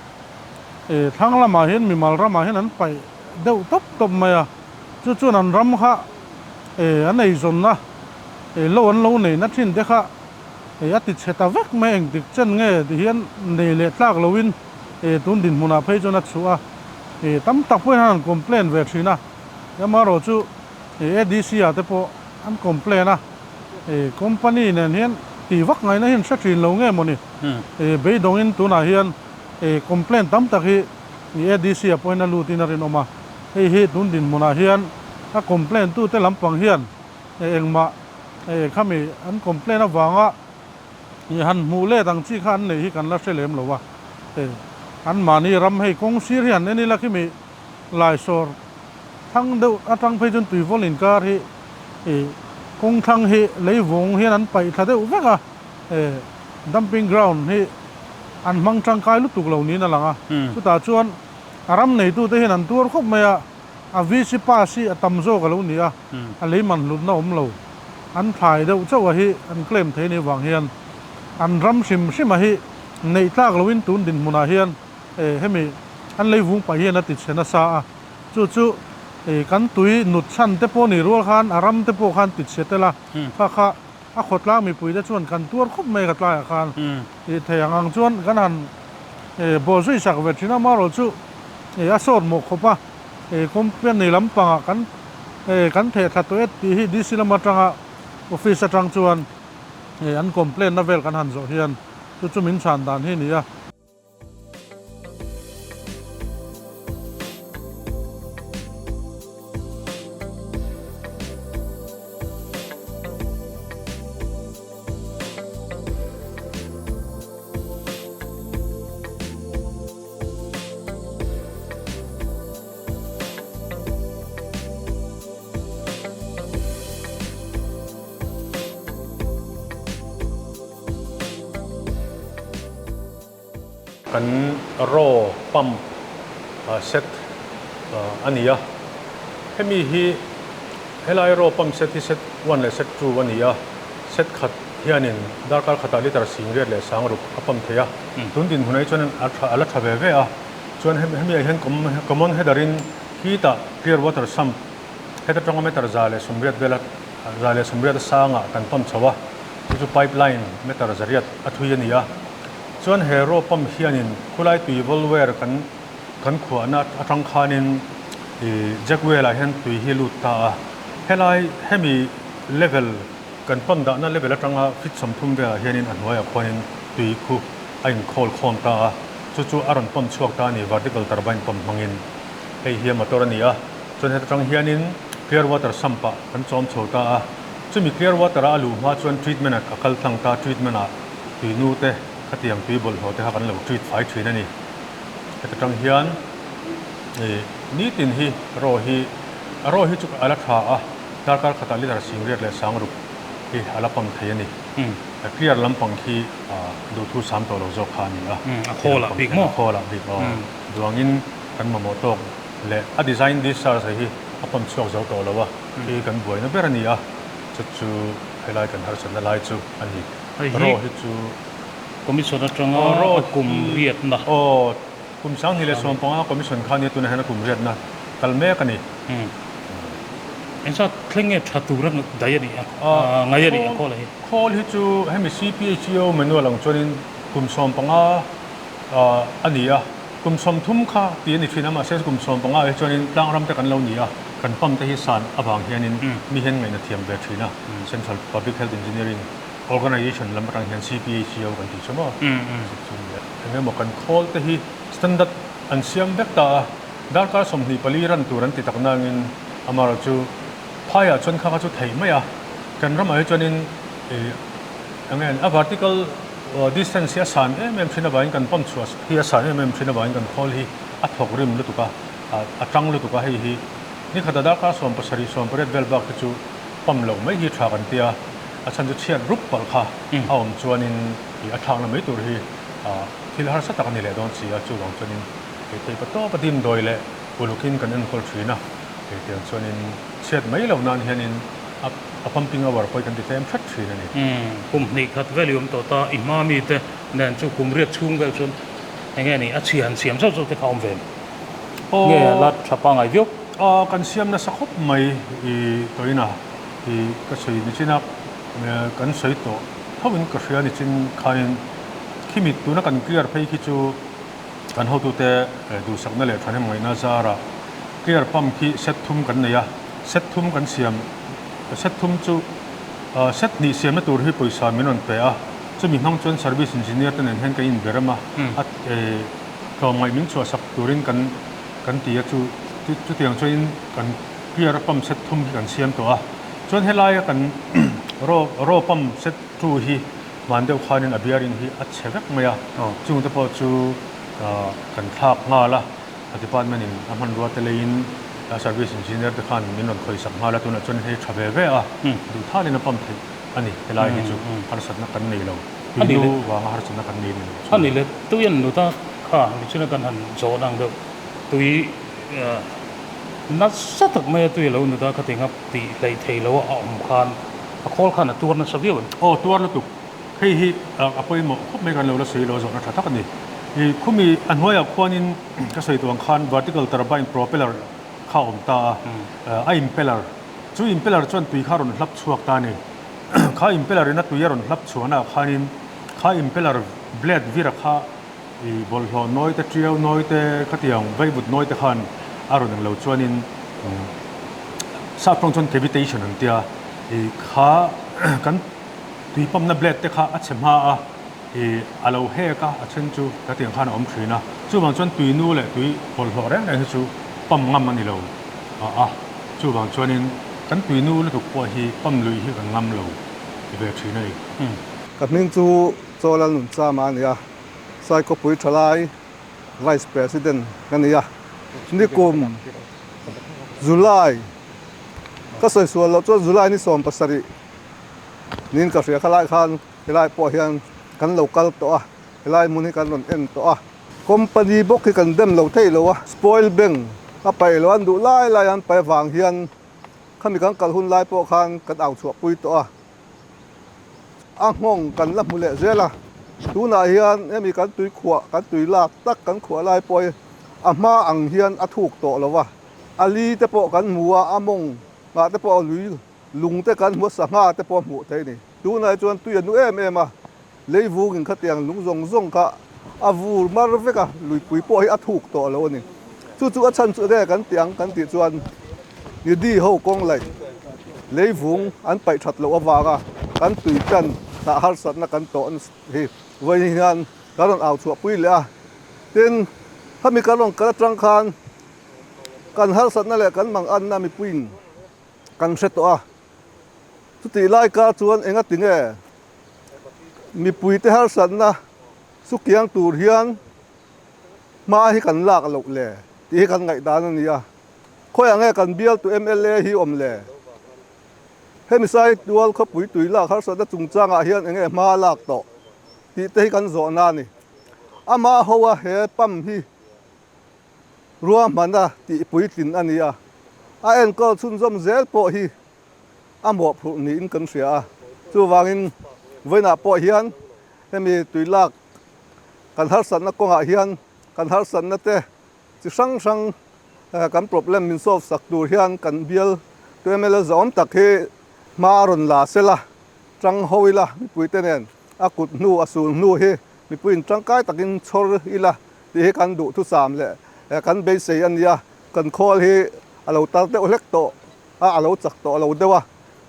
thlang lamah hian mimal ramah hian an paih deuh tawp tawp mai a, chu chuan an ram kha an eizawnna lo an lo neihna thin te kha a ti chhe ta vek mai, engtik chen nge ti hian nei leh tlak loin tun dinhmunah phei chuan a chhuah a, tam tak pawhin an han complain ve thin a, amaherawh chu ADC ah te pawh an complain a, company nen hian tih vak ngaihna hi an hre thin lo nge mawni, beidawngin tunah hian complain tam tak hi ADC ah pawhin a lutin a rinawm a, hei hi tun dinhmunah hian a complain tute lampang hian engmah khami an complain avanga han hmuh let ang chi kha an neih hi kan la hre lem lo a, anmahni ram hei kawng sir hi han en ila khimi Laisawr thlang deuh atang phei chuan tuivawl inkar hi ih kawng thlang hi leivung hian an paih thla deuh vek a, eh dumping ground hi an hmang tangkai lutuk lo niin a lang a, chutah chuan a ram neitute hian an tuar khawp mai a, a VC pass hi a tam zawk a lo ni a, a lei man hlutna awm lo, an thlai deuh chauh a hi an claim thei anih vang hian an ram hrim hrim a hi neih tlak loin tun dinhmunah hian eh hemi an leivung pah hian a ti chhe nasa a, chu chu eh kan tui nut chhan te pawh ni rual khan a ram te pawh khan ti chhe tel a, kha kha a khawtlang mipui te chuan kan tuar khawp mai ka tlaiah khan ih thei ang ang chuan kan han eh bawh zui sak ve thin a, amaherawh chu eh a sawt mawh khawp a, eh company lampangah kan eh kan theh thla tawh e tih hi DC lam atanga office atang chuan eh an complaint na vel kan han zawh hian chu chu min chhan dan hi a ni a. Kan raw pump set a ni a, hemi hi helai raw pump set hi set one leh set two a ni a, set khat hianin darkar khatah liter singriat leh sangruk a pump thei a, tun dinhmunah hi chuan a la tha ve ve a, chuan hemi ah hian common header in heat ah clear water sump heta tanga meter 180 vela 180 sangah kan pump chho a. Chu chu pipe line meter zariat a thui a ni a, chuan he raw pump hianin khulai tui volware kan kan khuahna atang khanin ih jack well ah hian tui hi a lut ta a, helai hemi level kan pump dahna level atanga feet 30 velah hianin a hnuaiah khuanin tui khu a inkhawl khawm ta a, chu chu a rawn pump chhuak ta a ni vertical turbine pump hmangin hei hi a motor a ni a, chuan heta tang hianin clear water sump ah kan chawm chho ta a. Chumi clear water a a luh hma chuan treatment a kal tlang ta, treatment ah tui nu te khatiang tui bawlhhlawh te kha kan lo treat fai thin a ni. Heta tang hian ih nitin hi raw hi a raw hi chu a la tha a, darkar khatah liter singriat leh sangruk hi a la pump thei a ni. A clear lampang khi duhthu sam tawh lo zawk kha a ni a. A khawl ah bik maw? A khawl ah bik aw. Duangin kan mamawh tawk leh a design discharge hi a pump chhuak zo tawh lo a. Hi kan buaina ber a ni a, chu chu helai kan harsatna lai chu a ni. Raw hi chu Commission atanga a kum riatna. Aw, kum 2015 Commission kha nia tunah hian a kum riatna kal mek a ni. Eng zat thleng nge tha tura daih a ni a, ngai a ni a khawl hi? Khawl hi chu hemi CPHEO manual ang chuanin kum 15 a ni a. Kum 30 kha tih a ni thin a, mahse kum 15 ah hi chuanin tlang ram te kan lo ni a, kan pump te hi san avang hianin mi hian ngaihna thiam ve thin a, Central Public Health Engineering Organization lam atang hian CPHEO kan tih chu maw? Chu chu eng emaw kan khawl te hi standard an siam vek ta a, darkar 24 ran tur an ti tak nangin amaherawhchu phaiah chuan kha kha chu theih mai a, kan ramah hi chuanin ih eng nge a vertical Distance hi a san em em thin avangin kan pump chhuah hi a san em em thin avangin kan khawl hi a thawk rim lutuk a, a tang lutuk a, hei hi ni khata darkar 70 80 vel bak hi chu pump loh mai hi tha kan tia, a chhan chu chhiat rup palh kha a awm chuanin ih a thlakna mai tur hi thil harsa tak a ni leh dawn si a, chuvang chuanin thei pa tawp a dimdawi leh ulukin kan enkawl thin a. Hei tiang chuanin chhiat mai lo nan hianin a a pumping hour pawh hi kan ti tlem hret thin a ni. Umm, kum hnih khat vel i awm tawh ta, i hma mite nen chu kum riat chhung vel chuan eng nge ni a chhia han siam zauh zauh te kha awm ve nge a la tha pangai viau? Aw, kan siam nasa khawp mai i tawina i ka sawi nichin a, kan sawi tawh tho in ka hria nichin khanin khimi tuna kan clear phei khi chu Kan hotute duhsakna leh thahnem ngaihna zarah clear pump khi set thum kan nei a, set thum kan siam, set thum chu set hnih siamna tur hi pawisa min rawn pe a, chumi hmang chuan service engineer te nen hian kan inberem a, a tlawmngaih min chhuahsak turin kan kan ti a, chu chutiang chuanin kan clear pump set thum hi kan siam tawh a, chuan helaia kan raw raw pump set two hi Hman deuh khanin a bearing hi a chhe vek mai a, chungte pawh chu kan thlak nghal a, a department in a hmanrua te leiin service engineer te khan min rawn khawisak nghal a, tunah chuan hei tha ve ve a, duh thalin a pump theih a ni, helai hi chu harsatna kan nei lo, tuinu vanga harsatna kan nei ni lo chu. A ni le, tui an lut a, kha nichina kan han zawh ang deuh, tui nasa tak maia tui a lo nut a, khatianga tih hleih thei lo a awm khan A khawl khan a tuar nasa viau em? Aw, tuar lutuk. Hei hi a pawimawh khawp mai kan lo la sawi lo zawhna tha tak a ni. I khumi a hnuaiah khuanin ka sawi tuang khan vertical turbine propeller kha a awm ta a, a impeller. Chu impeller chuan tui kha a rawn hlap chhuak ta a ni. Kha impeller in a tui a rawn hlap chhuahnaah khanin kha impeller blade vira kha i bawlhhlawh nawi te, tiau nawi te, khatiang vaivut nawi te khan a rawn englo chuanin sap tawng chuan cavitation an tia i kha kan tui pump na blade te kha a chhe hma a i a lo hek a a then chu khatiang khan a awm thin a chuvang chuan tui nu leh tui bawlhhlawh reng reng hi chu pump ngam a ni lo a chuvang chuanin kan tui nu lutuk pawh hi pump lui hi kan ngam lo ve thin a ni. Ka hming chu Chaw Lalnunchama a ni a. Saikawpui Thalai Vice President ka ni a, nikum July ka sawi sual loh chuan July ni 70 niin ka hria khalai khan helai pawh hian kan lo kal tawh a, helai hmun hi kan rawn en tawh a. Company bawk hi kan dem lo thei lo a, spoil bank a paih lo an duh lai lai an paih avang hian khami kan kal hun lai pawh khan kan au chhuah pui tawh a. A nghawng kan la hmu leh zel a, tunah hian hemi kan tui khuah, kan tui lak tak kan khuah lai pawh hi a hma ang hian a thuk tawh lo va, a li te pawh kan hmu a, a mawng ngah te pawh lui lung te kan hmu a, sangha te pawh a hmuh theih a ni. Tunah hi chuan tui a nu em em a, leivungin khatiang lung zawng zawng kha a vur mar vek a, luipui pawh hi a thuk tawh lo a ni. Chu chu a chhan chu enge kan tih ang kan tih chuan Nidhi ho kawng laih leivung an paih that loh avanga kan tui tan hnah harsatna kan tawh hi vawiin hian kan rawn au chhuah pui leh a. Tin, khami kan rawn kal atang khan kan harsatna leh kan manganna mipuiin kan hre tawh a. Chutih lai kar chuan engati nge mipuite harsatna sukiang tur hian hma hi kan lak loh le tih hi kan ngaihdan a ni a. Khawiah nge kan bialtu mla hi awm le? Hemi Saitual khawpui tui lak harsatna chungchangah hian enge hma lak tawh tih te hi kan zawhna a ni. Amah hoa he pump hi ruahmana tih puitlin a ni a, a enkawl chhunzawm zel pawh hi a mawhphurh niin kan hria a. Chuvangin vawiinah pawh hian hemi tui lak kan harsatna kawngah hian kan harsatna te Chi hrang hrang kan problem min solve sak tur hian kan bial tu mla zawm tak hi hma a rawn la sela, tang ho ila mipuite nen a kut hnu a sul hnu hi mipuiin tangkai takin chhawr ila tih hi kan duhthusam leh kan beisei a nia. Kan khawl hi a lo tar deuh hlek tawh a, a lo chak tawh lo deuh a,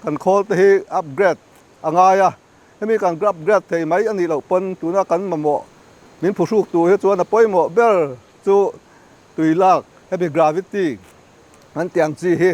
kan khawl te hi upgrade a ngai a. Hemi kan upgrade thei mai a nih loh pawn tuna kan mamawh min phuhruk tur hi chuan a pawimawh ber chu tui lak hemi gravity an tih ang chi hi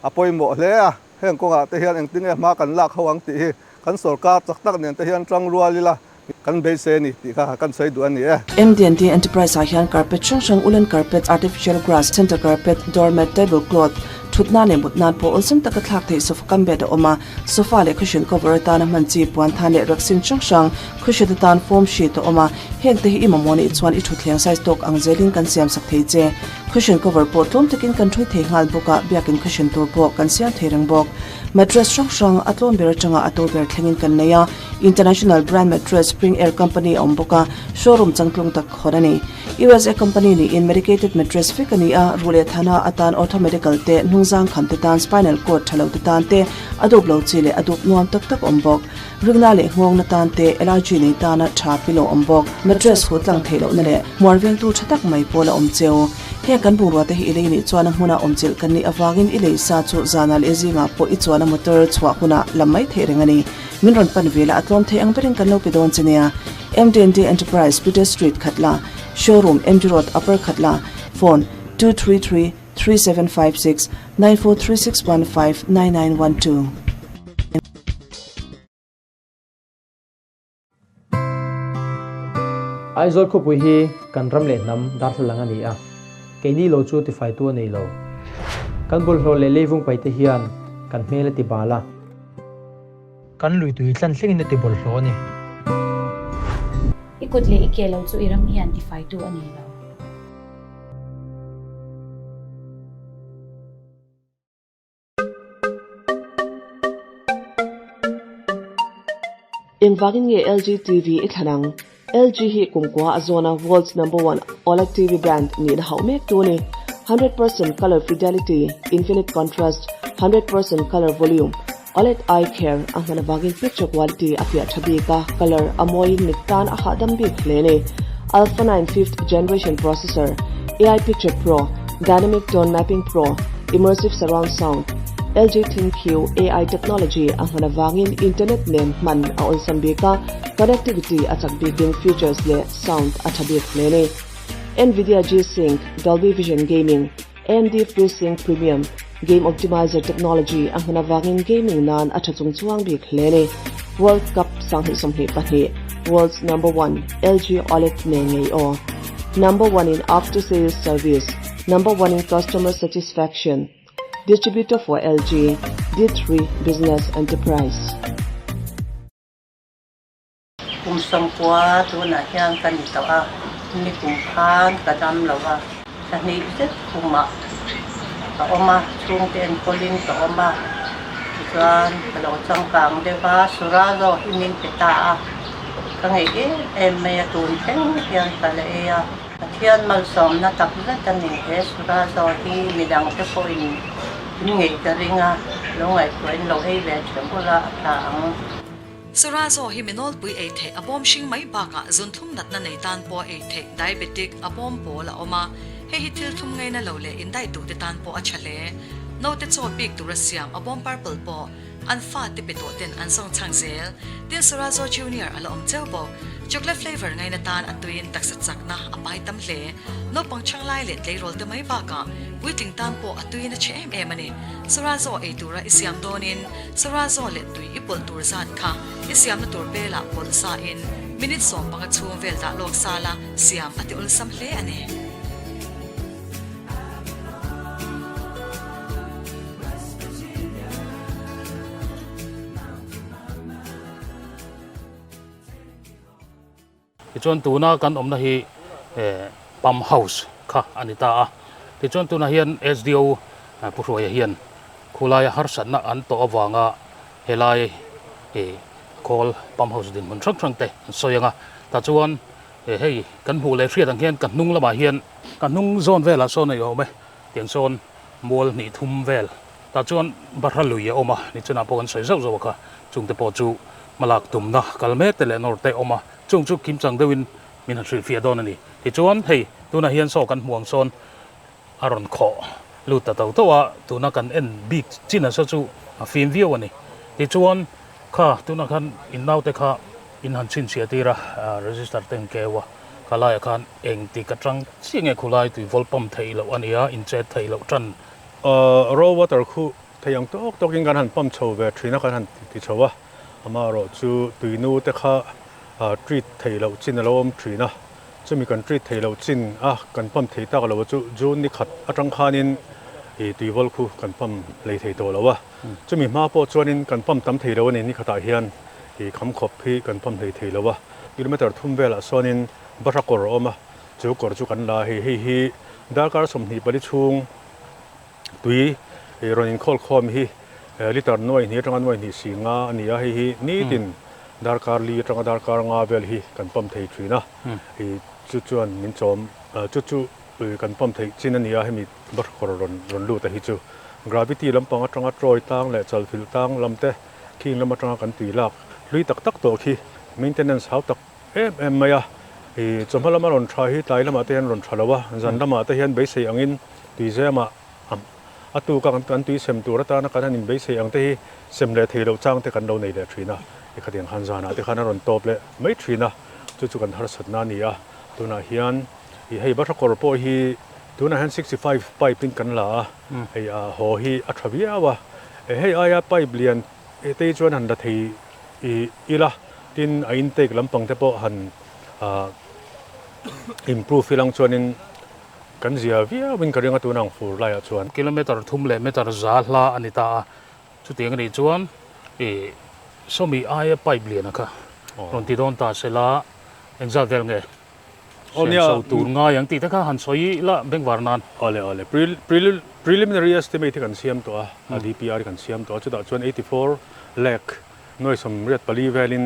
a pawimawh hle a. Heng kawngah te hian engtin nge hma kan lak ho ang tih hi kan sorkar chak tak nen te hian tang rual ila kan beisei a ni tih kha kan sawi duh a ni e. MDNT Enterprise ah hian carpet hrang hrang woolen carpet, artificial grass, center carpet, doormat, table cloth, thut nan leh mut nan pawh awlsam taka thlak theih sofa kam bed a awm a, Sofa leh cushion cover atana hman chi puan than leh raksin hrang hrang cushion atan foam sheet a awm a, heng te hi i mamawh nih chuan i thutthleng size tawk ang zelin kan siam sak thei che. Cushion cover pawh tlawm takin kan ṭhui thei nghal bawk a, biakin cushion tur pawh kan siam thei reng bawk. Mattress hrang hrang a tlawm ber atanga a to ber thlengin kan nei a, International brand mattress Spring Air company a awm bawk a, showroom changtlung tak hawn a ni. USA company niin medicated mattress vek a ni a, ruh leh thana atan orthomedical te, hnungzang kham te tan spinal cord tha lo te tan te a dup lo chi leh a dup nuam tak tak awm bawk. Ringna leh nghawngna tan te allergy nei tana tha pillow awm bawk. Mattress hu tlang theih lohna leh hmuar vengtu tha tak mai pawl a awm cheu. Heng kan bungrua te hi i lei nih chuan a hmuna awm chilh kan nih avangin i lei sa chu zanah leh zingah pawh i chuan a motor chhuah hunah lam mai theih reng a ni. Min rawn pan ve la a tlawm thei ang berin kan lo pe dawn che nia. MDND Enterprise, Peter Street, Khatla, Showroom, MG Road, Upper Khatla, Phone, 233 3756 943615 9912. Aizawl khawpui hi kan ram leh hnam darthlalang a ni a, keini lo chu tifaitu a nei lo. Kan bawlhhlawh leh leivung paite hian kan hmel a ti bal a. Kan lui tui tlan thlengin a ti bawlhhlawh a ni. I kut leh i ke lo chu i ram hian tifaitu a nei lo. Engvangin nge LG TV i thlan ang? LG hi kumkua a zawna world's number one OLED TV brand nihna hauh mek tu a ni. 100% color fidelity, infinite contrast, 100% color volume, OLED eye care a hman avangin picture quality a fiah tha bik a, color a mawiin mit tan a hahdam bik hle a ni. Alpha 9 fifth generation processor, AI Picture Pro, Dynamic Tone Mapping Pro, Immersive Surround Sound, LG ThinQ AI technology a hman avangin internet nen hman a awlsam bik a, connectivity a chak bikin features leh sound a tha bik hle a ni. Nvidia G-Sync, Dolby Vision Gaming, AMD FreeSync Premium, Game Optimizer technology a hman avangin gaming nan a tha chung chuang bik hle a ni. World Cup 2022, World's Number One, LG OLED nen ngei aw. Number One in After Sales Service, Number One in Customer Satisfaction, Distributor for LG, D3 Business Enterprise. Kum 90 tunah hian ka ni tawh a, nikum khan ka dam lo a, thla hnih zet khumah ka awm a, chhungte enkawlin ka awm a, tichuan ka lo changkang deuh a, Surazo hi min pe ta a, ka ngeih em em mai a, tun thleng hian ka la ei a, Pathian malsawmna tak zet a ni, he Surazo hi midangte pawhin in ngeih ka ring a, lo ngaihtuahin lo ei ve theuh ula a tha ang. Surazo hi mi nawlpui ei theih a bawm hring mai bakah zunthlum natna nei tan pawh a ei theih, diabetic, a bawm pawl a awm a, hei hi thil thlum ngaina lo leh indaih duhte tan pawh a tha hle. Naute chaw bik tura siam a bawm purple pawh an fate pe tawh ten an zawng chhang zel. Tin Surazo Junior a la awm cheu bawk. Chocolate flavour ngaina tan a tuiin taksa chakna a pai tam hle. Naupang chhang lai leh tleirawl te mai bakah puitling tan pawh a tuiin a chhe em em a ni. Surazo ei tura i siam dawnin Surazo leh tui i pawlh tur zat kha i siamna tur belah pawlh sa in minute 15 chhung vel dah lawk sala siam a ti awlsam hle a ni. Tichuan tuna kan awmna hi pump house kha a ni ta a, tichuan tunah hian SDO Pu Hruaia hian khulaia harsatna an tawh avanga helai khawl pump house dinhmun hrang hrang te an sawi ang a, tah chuan hei kan hmuh leh hriat ang hian ka hnung lamah hian ka hnung zawn velah sawn a awm e tiang sawn mual hnih thum vel tah chuan bahra lui a awm a nichunah pawh kan sawi zauh zauh a kha chungte pawh chu hmalak tumna kal mek te leh nawr te awm a chung chu kim chang deuhin min han hrilhfiah dawn a ni. Tichuan hei tunah hian saw kan hmuh ang sawn a rawn khawh lut ta to to a, tuna kan en bik chin a saw chu a fim viau a ni. Tichuan kha tunah khan in naute kha in han chhinchhiah tir a, register te an keu a, kha laiah khan engtik atang chiah nge khulai tui vawl pump theih loh a ni a, in chet theih loh tan. Raw water khu thei ang tawk tawkin kan han pump chho ve thin a, kan han ti chho a, amaherawh chu tuinu te kha treat theih loh chin a lo awm thin a, chumi kan treat theih loh chin a kan pump thei tak lo chu June ni khat atang khanin ih tuivawl khu kan pump lei thei tawh lo a, chumi hma pawh chuanin kan pump tam thei lo a ni, ni khatah hian ih kham khawp hi kan pump hlei thei lo a, kilometer thum velah sawn in bahra kawr a awm a, chu kawr chu kan la a hei, hei hi. Darkar 24 chhung tui rawn inkhawl khawm hi liter nuai hnih atanga nuai hnih si nga a ni a, hei hi nitin darkar li atanga darkar nga vel hi kan pump thei thin a, chu chuan min chawm chu chu kan pump theih chin a ni a, hemi Barakawr rawn rawn lut a hi chu gravity lampang atanga trawi tlang leh chalfilh tlang lam te khing lam atanga kan tui lak hlui tak tak tawh khi maintenance hau tak em em mai a, ih chawhma lama rawn tha hi tlai lamah te hian rawn tha lo a, zan lamah te hian beisei angin tui zemah a tuk a kan tui sem tur atana kan han inbeisei ang te hi sem leh thei loh chang te kan lo nei leh thin a, ekhatiang khan zanah te khan a rawn tawp leh mai thin a, chu chu kan harsatna a ni a, tunah hian ih hei Barakawr pawh hi tunah hian 65 pipe in kan la a, hei a haw hi a tha viau a, hei aia pipe lian te hi chuan han la thei ila tin a intake lampang te pawh han improve ilang chuanin kan zia viauin ka ring a tuna ang fur laiah chuan. Kilometre thum leh meter za hla a ni ta a, chutiang a nih chuan ih sawmi aia pipe lian a kha rawn ti dawn ta se la engzat vel nge siam so tur ngai ang tih te kha han sawi ila bengvar nan. Awle awle preliminary estimate hi kan siam tawh a, DPR hi kan siam tawh a, chutah chuan 84 lakh Nuai 84 velin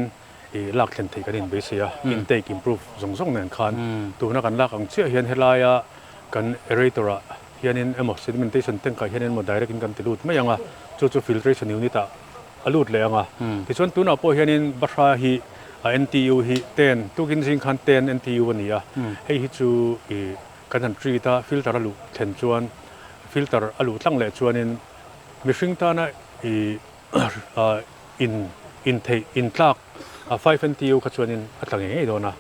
i lak thlen theih kan inbeisei a, intake improve zawng zawng nen khan tuna kan lak ang chiah hian helaia kan aerator ah hianin emaw sedimentation tank ah hianin emaw direct in kan ti lut mai ang a, chu chu filtration unit ah a lut leh ang a. Tichuan tunah pawh hianin Bahra hi a NTU hi ten tukin zing khan ten NTU a ni a, hei hi chu i kan han treat a, filter a luh thlen chuan filter a luh tlang leh chuanin mihring tana i in intheih intlak a five NTU kha chuanin a tla ngei ngei dawn a,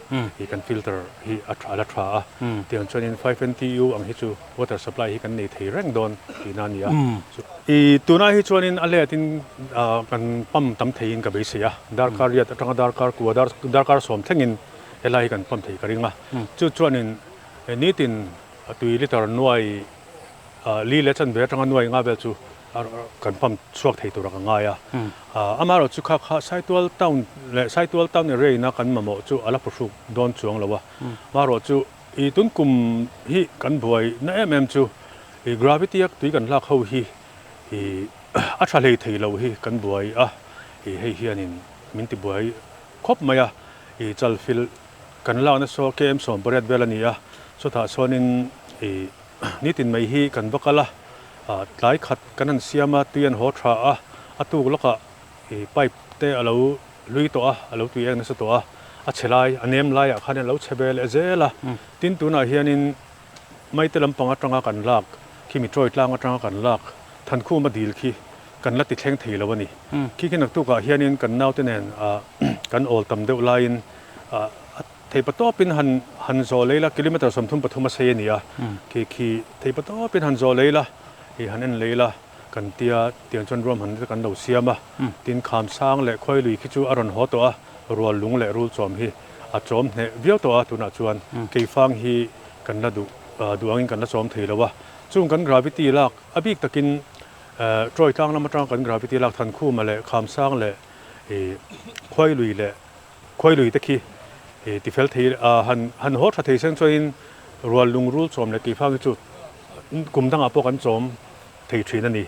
ih kan filter hi a tha a la tha a, tiang chuanin five NTU ang hi chu water supply hi kan nei thei reng dawn tihna a ni a. Ih tunah hi chuanin a letin kan pump tam theiin ka beisei a, darkar riat atanga darkar kua darkar sawm thlengin helai hi kan pump thei ka ring a, chu chuanin nitin tui liter nuai li leh chanve atanga nuai nga vel chu kan pump chhuak thei tura ka ngai a. Amaherawh chu kha kha Saitual town leh Saitual town area ina kan mamawh chu a la phuhruk dawn chuang lo a. Amaherawh chu i tun kum hi kan buai na em em chu i gravity a tui kan lak ho hi i a tha hlei thei lo hi kan buai a, i hei hianin min ti buai khawp mai a. I chalfilh kan lakna saw KM 18 vel a ni a, chutah chuanin i Nitin mai hi kan va kal a, tlai khat kan han siam a, tui an haw tha a, a tuk lawkah ih pipe te a lo hlui tawh a, a lo tui eng nasa tawh a, a chhe lai, a nem laiah khan a lo chhe ve leh zel a. Tin, tunah hianin Maite lampang atanga kan lak khi Mitrawi tlang atanga kan lak Thankhuma dil khi kan la ti thleng thei lo a ni. Khi khi naktukah hianin kan naute nen kan awl tam deuh laiin a Theipa tawpin han han zawh lei la, kilometre 33 a sei a ni a, khi khi theipa tawpin han zawh lei la, ih han en lei la, kan tia tiang chuan ruam han kan lo siam a, tin kham sang leh khawi lui khi chu a rawn haw tawh a, rual lung leh rul chawm hi a chawm hneh viau tawh a, tunah chuan keifang hi kan la duh duh angin kan la chawm thei lo a, chung kan gravity lak a bik takin Troy tlang lam atanga kan gravity lak Thankhuma leh Khamsang leh ih khawi lui leh Khawi lui te khi ti fel thei han han haw tha thei seng chuanin rual lung rul chawm leh keifang hi chu kum dangah pawh kan chawm thei thin a ni.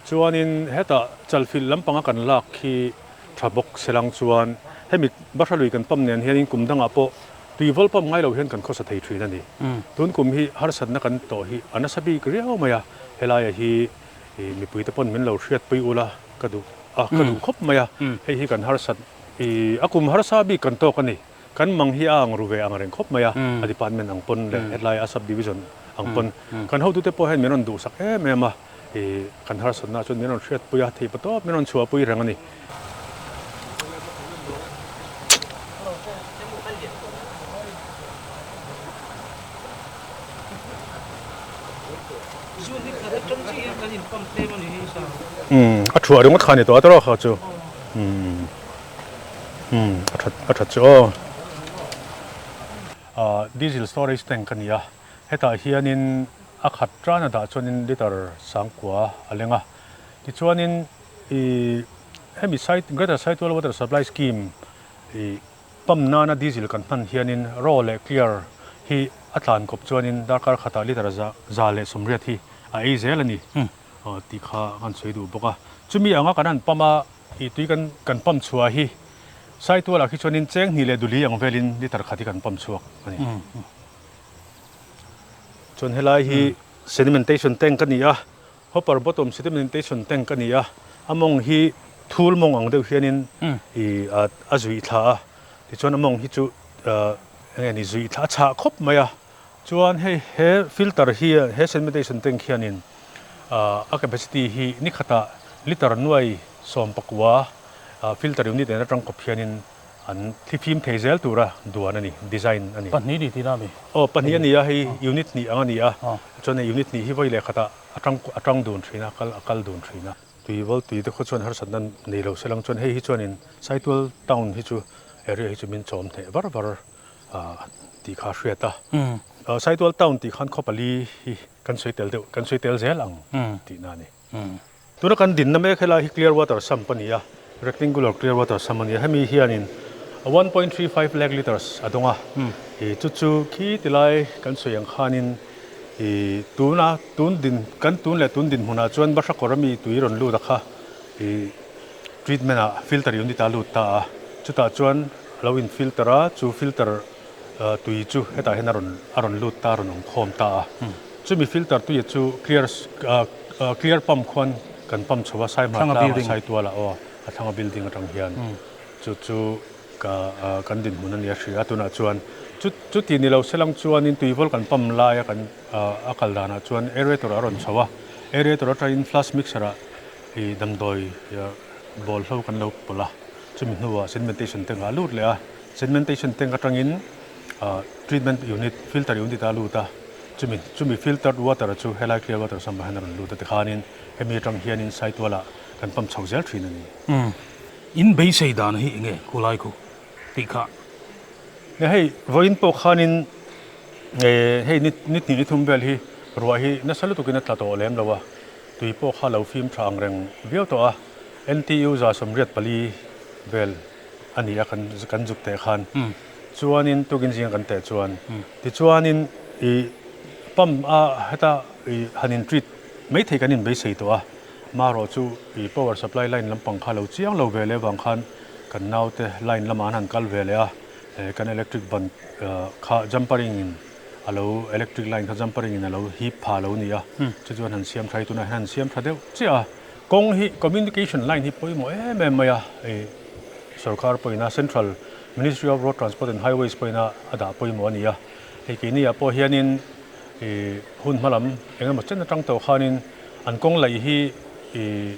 Chuanin hetah chalfilh lampanga kan lak khi tha bawk selang chuan hemi Bahra lui kan pump nen hianin kum dangah pawh tui vawl pump ngai lo hian kan khawsa thei thin a ni. Tun kum hi harsatna kan tawh hi a nasa bik riau mai a, helaia hi mipui te pawn min lo hriatpui ula ka duh. A, ka duh khawp mai a, hei hi kan harsat, i a kum harsa bik kan tawk a ni. Kan mang hi a ang ru ve ang reng khawp mai a, a department ang pawn leh hetlai a sub division ang pawn. Kan hotute pawh hian min rawn duhsak em em a, i kan harsatna chuan min rawn hriatpui a, theih patawp min rawn chhuahpui reng a ni. A thuah ringawt kha a ni tawh a tawrh kha chu a that a that chu aw. Diesel storage tank a ni a, hetah hianin a khat tan a dah chuanin liter sangkua a leng a, tichuanin ih hemi site Greater Saitual Water Supply Scheme ih Pump nana diesel kan hman hianin raw leh clear hi A tlan kawp chuanin darkar khatah litre za 180 hi a ei zel a ni tih kha kan sawi duh bawk a. Chumi anga kan han pump a, ih tui kan kan pump chhuah hi Saitualah khi chuanin cheng hnih leh duli ang velin litre khat hi kan pump chhuak a ni. Chuan helai hi sedimentation tank a ni a, hopper bottom sedimentation tank a ni a, a mawng hi thul mawng ang deuh hianin ih a zuih thla a, tichuan a mawng hi chu eng nge ni zuih thla a chhah khawp mai a, chuan hei he filter hi he sedimentation tank hianin a capacity hi ni khatah litre nuai 19 filter unit nen atang kawp hianin An thlifim thei zel tura duan a ni, design a ni. Pahnih ni tihna a mi? Aw, pahnih a ni a, hei unit hnih ang a ni a, chuan hei unit hnih hi vawi leh khatah a tang a tang dun thin a, kal a kal dun thin a. Tui vawl tui te khaw chuan harsatna nei lo se lang chuan hei hi chuanin Saitual town hi chu area hi chu min chawm hneh var var tih kha a hriat a. Saitual town tih khan khaw pali hi kan sawi tel deuh, kan sawi tel zel ang tihna a ni. Tuna kan dinna mek helai hi clear water sump a ni a, rectangular clear water sump a ni a, hemi hianin 1.35 lakh litres a dawng a, ih chu chu khi tilai kan sawi ang khanin ih tuna tun din kan tun leh tun dinhmunah chuan Bahrakawr ami tui rawn lut a kha ih treatment ah filter unit ah a lut ta a, chutah chuan a lo in filter a, chu filter tui chu hetah hian a rawn a rawn lut ta a rawn awm khawm ta a, chumi filter tui chu clear Clear pump khuan kan pump chho a, Saihmar tlangah Saitualah aw a thlanga building atang hian chu chu ka kan dinhmun a nia hria a, tunah chuan chu chuti ni lo selang chuanin tuivawl kan pump laia kan a kal danah chuan aerator a rawn chho a, aerator atangin flash mixer ah ih damdawi bawlhlo kan lo pawlh a, chumi hnuah sedimentation tank ah a lut leh a, sedimentation tank atangin treatment unit filter unit ah a lut a. Chumi chumi filtered water chu helai clear water sump ah hian a rawn lut a tikhanin hemi atang hianin Saitualah kan pump chho zel thin a ni. Umm in beisei dan hi enge khulai khu tih kha. Nia hei vawiin pawh khanin hei ni ni hnih ni thum vel hi ruah hi nasa lutukin a tla tawh lem lo a, tui pawh kha lo fim tha ang reng viau tawh a, NTU 184 vel a ni a kan kan zuk teh khan. Chuanin tukin zinga kan teh chuan tichuanin ih pump a heta ih han in treat mai thei kan in beisei tawh a, marawh chu ih power supply line lampang kha lo chiang lo ve leh avang khan kan naute line lamah an han kal ve leh a, kan electric ban kha jumpering in a lo electric line kha jumpering in a lo hip pha lo ni a, chu chuan han siam tha hi tunah hian han siam tha deuh chiah a, kawng hi communication line hi pawimawh em em mai a ih sorkar pawhin a central Ministry of Road Transport and Highways pawhin a a dah pawimawh a ni a, hei keini ah pawh hianin ih hun hma lam eng emaw chen atang tawh khanin an kawng laih hi ih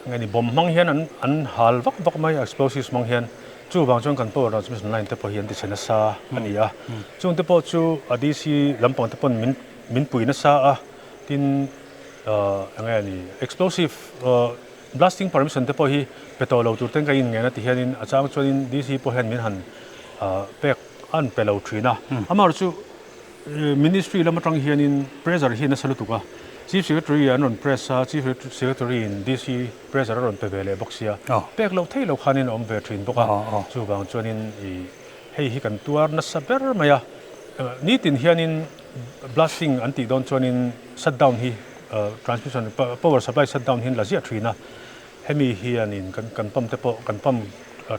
nge ni bomb hmang hian an an hal vak vak mai explosives hmang hian chuvang chuan kan power transmission line te pawh hi an ti chhe nasa a ni a, chung te pawh chu a DC lampang te pawn min min pui nasa a, tin ah eng nge ni explosive ah. Blasting permission te pawh hi pe tawh lo tur ten ka inngen a ti hianin a chang chuanin DC pawh hian min han pek an pe lo thin a. Amaherawhchu chu Ministry lam atang hianin pressure hi a nasa lutuk a, Chief Secretary an rawn press a, Chief Secretary in DC pressure a rawn pe ve leh bawk sia, pek loh theih loh khanin a awm ve thin bawk a, chuvang chuanin hei hi kan tuar nasa ber mai a. Nitin hianin blasting an tih dawn chuanin shutdown hi Transmission power supply shut down hian la ziah thin a, hemi hianin kan kan pump te pawh kan pump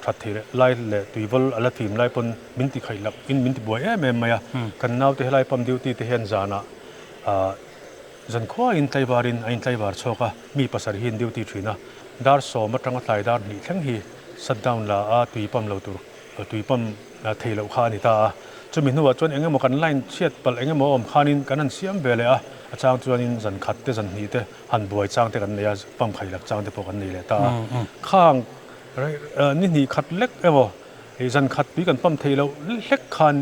that thei leh lai leh tuivawl a la fim lai pawn min ti khaih lak in min ti buai em em mai a, kan naute helai pump duty te hian zanah zankhua in tlaivar in a in tlaivar chhuak a, mi pasarih hi an duty thin a, dar sawm atanga tlai dar hnih thleng hi shut down la a tui pump lo tur tui pump thei loh kha a ni ta a, chumi hnuah chuan eng emaw kan line chhiat palh eng emaw a awm khanin kan han siam ve leh a, a chang chuanin zan khat te zan hnih te han buai chang te kan nei a, pump khai lak chang te pawh kan nei leh ta a, khang ni hnih khat lek emaw zan khat tui kan pump theih loh hlek khan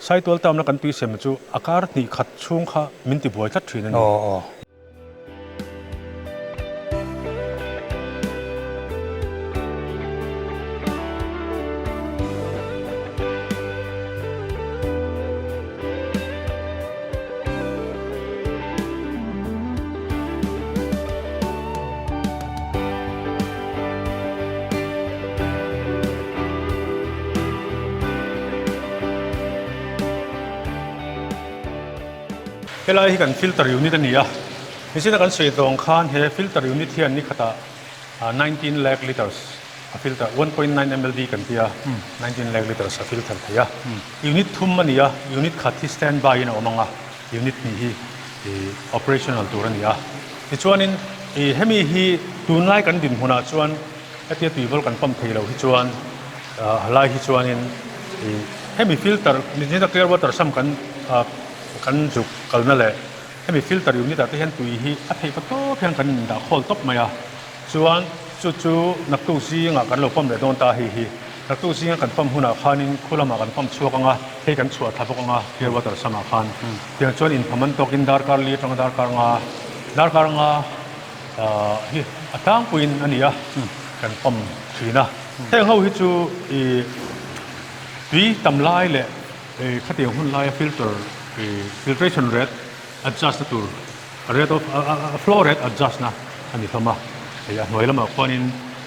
Saitual town-a kan tui sem chu a kar hnih khat chhung kha min ti buai tlat thin a ni. Helai hi kan filter unit a ni a, nichina kan sawi tawng khan he filter unit hian ni khatah 19 lakh litres a filter, 1.9 mld kan tia, 19 lakh litres a filter thei a. Unit thum a ni a, unit khat hi standby in a awm ang a, unit hnih hi operational tur a ni a. Tichuanin hemi hi tunlai kan dinhmunah chuan hetia tuivawl kan pump thei lo hi chuan halai hi chuanin hemi filter nichina clear water sump kan kan zuk kalna leh hemi filter unit ah te hian tui hi a theih pa tawp hian kan indah khawl tawp mai a. Chuan chu chu naktuk zingah kan lo pump leh dawn ta hei hi. Naktuk zinga kan pump hunah khanin khu lamah kan pump chhuak ang a, hei kan chhuah thla bawk ang a, clear water samah khan. Tiang chuan inpham an tawkin darkar li atanga darkar nga, darkar nga hi a tlangpuiin a ni a, kan pump thin a. Heng ho hi chu ih tui tam lai leh khatiang hun laia filter ih filtration rate adjust na tur A rate of a flow rate adjust na a ni hlawm a, hei a hnuai lamah khuanin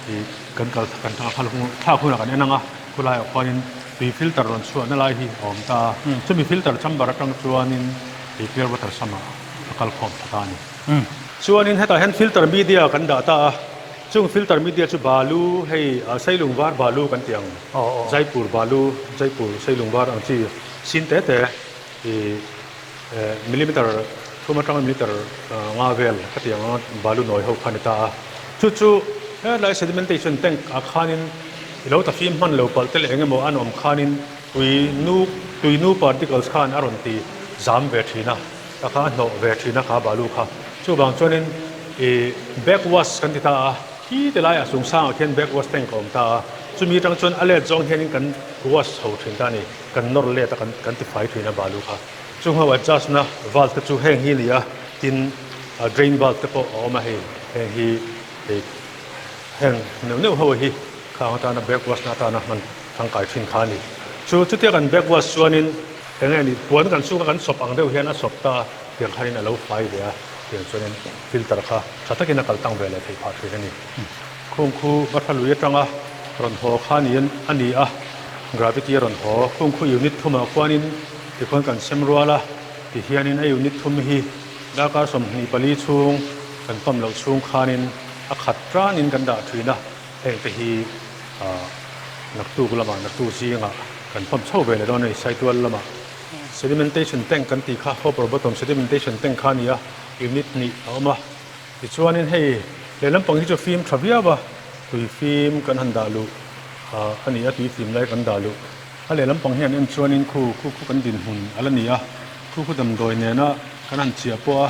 ih kan kal kan thlak hunah kan en ang a, khulaiah khuanin tui filter rawn chhuahna lai hi a awm ta a, chumi filter chamber atang chuanin ih clear water samah a kal khawm tha ta a ni. Chuanin hetah hian filter media kan dah ta a, chung filter media chu balu hei Sailung var balu kan tih ang, Jaipur balu, Jaipur Sailung var ang chi sin te te ih Millimeter thum atanga millimeter nga vel ka tih ang a, balu nawi ho kha a ni ta a. Chu chu helai sedimentation tank ah khanin i lo ta fim hman lo palh te leh eng emaw an awm khanin tui nu tui nu particles khan a rawn ti zam ve thin a, ta kha a hnawh ve thin a kha balu kha. Chuvang chuanin ih backwash kan ti ta a, khi ti laiah chung sangah khian backwash tank a awm ta a, chumi atang chuan a let zawng hianin kan wash chho thin ta a ni. Kan nawr let a kan kan ti fai thin a balu kha. Chung ho adjust na valve te chu heng hi a ni a, tin drain valve te pawh a awm a hei heng hi hei heng neuh neuh ho hi khang atana back wash na atana hman tangkai thin kha a ni. Chu chutia kan back wash chuanin eng nge ni puan kan suk a kan sawp ang deuh hian a sawp ta a tiang khanin a lo fai ve a tiang chuanin filter kha tha takin a kal tang ve leh theih phah thin a ni. Khung khu va tha lui atanga rawn haw kha niin a ni a. Gravity a rawn haw. Khung khu unit thumah khuanin tikhuan kan sem rual a, tihianin a unit thum hi darkar 24 chhung kan pump loh chhung khanin a khat tanin kan dah thin a, heng te hi naktuk lamah naktuk zingah kan pump chho ve leh dawn a ni. Saitual lamah sedimentation tank kan tih kha hopper bottom sedimentation tank kha a ni a, unit hnih a awm a, tichuanin hei lehlam pang hi chu fim tha viau a, tui fim kan han dah luh. A ni a, tui fim lai kan dah luh. A lehlam pang hian en chuanin khu khu khu kan dinhmun a la ni a, khu khu damdawi nena kan han chiah pawh a,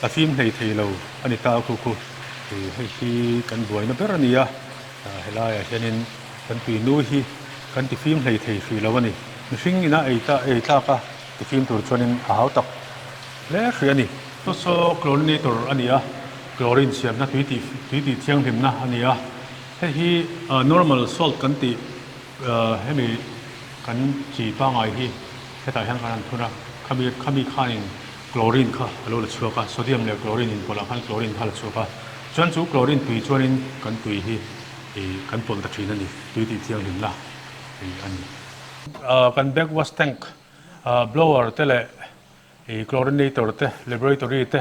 a fim hlei thei lo a ni ta a khu khu. Hei hi kan buaina ber a ni a, helaiah hianin kan tui nu hi kan ti fim hlei thei hrih lo a ni. Mihring ina ei ta ei tlak a ti fim tur chuanin a hau tak hle hrih a ni. Saw saw chlorinator a ni a, chlorine siamna tui tih tui tih thianghlimna a ni a. Hei hi normal salt kan tih hemi kan chi pangngai hi hetah hian kan han thun a, khami khami khanin chlorine kha a lo la chhuak a, sodium leh chlorine inpawlh ah khan chlorine kha a la chhuak a, chuan chu chlorine tui chuanin kan tui hi ih kan pawlh ta thin a ni, tui tih thianghlimna ih a ni. Kan backwash tank blower te leh ih chlorinator te laboratory te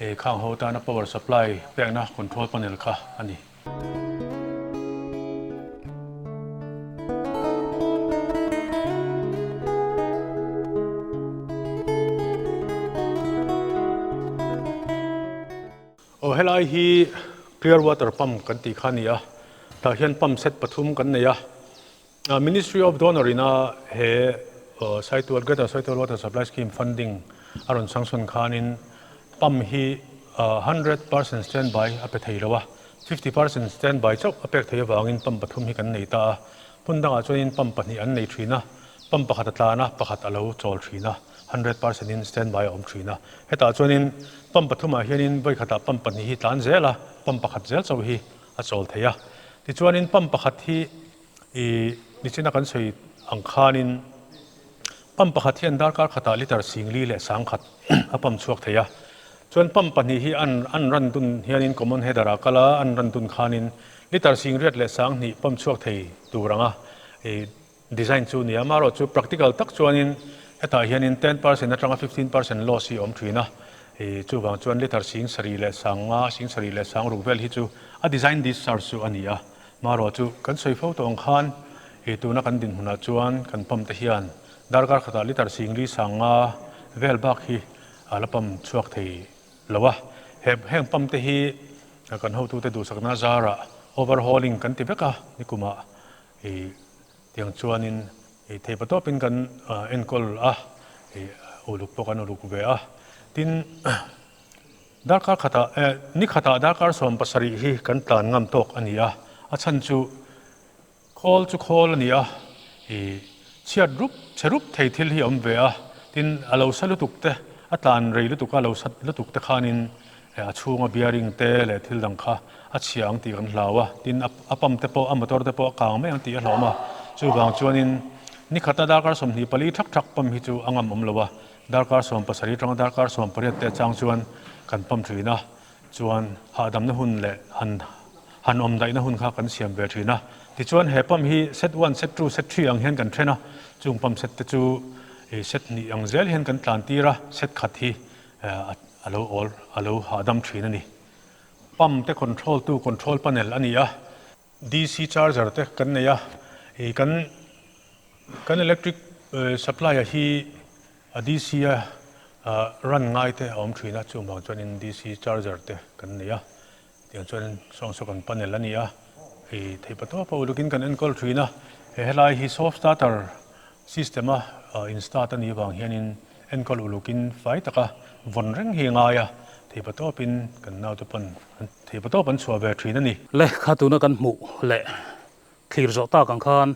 ih khang ho tana power supply pekna control panel kha a ni. Aw helai hi clear water pump kan tih kha a ni a, tah hian pump set pathum kan nei a, Ministry of Donor ina he Saitual Greater Saitual Water Supply Scheme funding a rawn sanction khanin pump hi 100% standby a pe thei lo a, 50% standby chauh a pek theih avangin pump pathum hi kan nei ta a, hmun dangah chuanin pump pahnih an nei thin a, pump pakhat a tlan a, pakhat a lo chawl thin a, 100% in standby a awm thin a. Hetah chuanin pump pathumah hianin vawi khatah pump pahnih hi tlan zel a, pump pakhat zel chauh hi a chawl thei a. Tichuanin pump pakhat hi ih nichina kan sawi ang khanin pump pakhat hian darkar khatah liter 40 le 1000 a pump chhuak thei a. Chuan pump pahnih hi an an ran dun hianin common header ah kal a, an ran dun khanin liter 800 le 2000 pump chhuak thei tur anga ih design chu a ni a. Amaherawhchu practical tak chuanin Hetah hianin 10% atanga 15% loss hi a awm thin a, chuvang chuan litre 7500, 7600 vel hi chu a design discharge chu a ni a. Marawh chu kan sawi fo tawh ang khan tuna kan dinhmunah chuan kan pump te hian darkar khatah litre 4500 vel bak hi a la pump chhuak thei lo a. He heng pump te hi kan hotute duhsakna zarah overhauling kan ti vek a nikumah Tiang chuanin thei patawpin kan enkawl a, uluk pawh kan uluk ve a. Tin, darkar khatah, ni khatah darkar 17 hi kan tlan ngam tawk a ni a. A chhan chu khawl chu khawl a ni a, chhiat rup, chhe rup thei thil hi a awm ve a. Tin, a lo sa lutuk te, a tlan rei lutuk a, a lo sat lutuk te khanin A chhunga bearing te leh thil dang kha a chhia ang tih kan hlau a, tin a pump te pawh a motor te pawh a kang mai ang tih a hlauhawm a, chuvang chuanin ni khata darkar 24 thak thak pump hi chu a ngam awm lo a, darkar 17 atanga darkar 18 te chang chuan kan pump thin a, chuan hahdamna hun leh han han awm daihna hun kha kan siam ve thin a, tichuan he pump hi set one, set two, set three ang hian kan then a, chung pump set te chu set hnih ang zel hian kan tlan tir a, set khat hi a lo awl, a lo hahdam thin a ni. Pump te control tu control panel a ni a, DC charger te kan nei a, ih kan kan electric supply a hi a DC a run ngai te a awm thin a, chuvang chuanin DC charger te kan nei a, tiang chuan sawng saw kan panel a ni a, ih theihpatawp a ulukin kan enkawl thin a, he helai hi soft starter system a in start a nih avang hianin Enkawl ulukin fai taka vawn reng hi a ngai a, theihpatawpin kan naute pawn theihpatawp an chhuah ve thin a ni. Lehkha tuna kan hmuh leh thlir zawh tak ang khan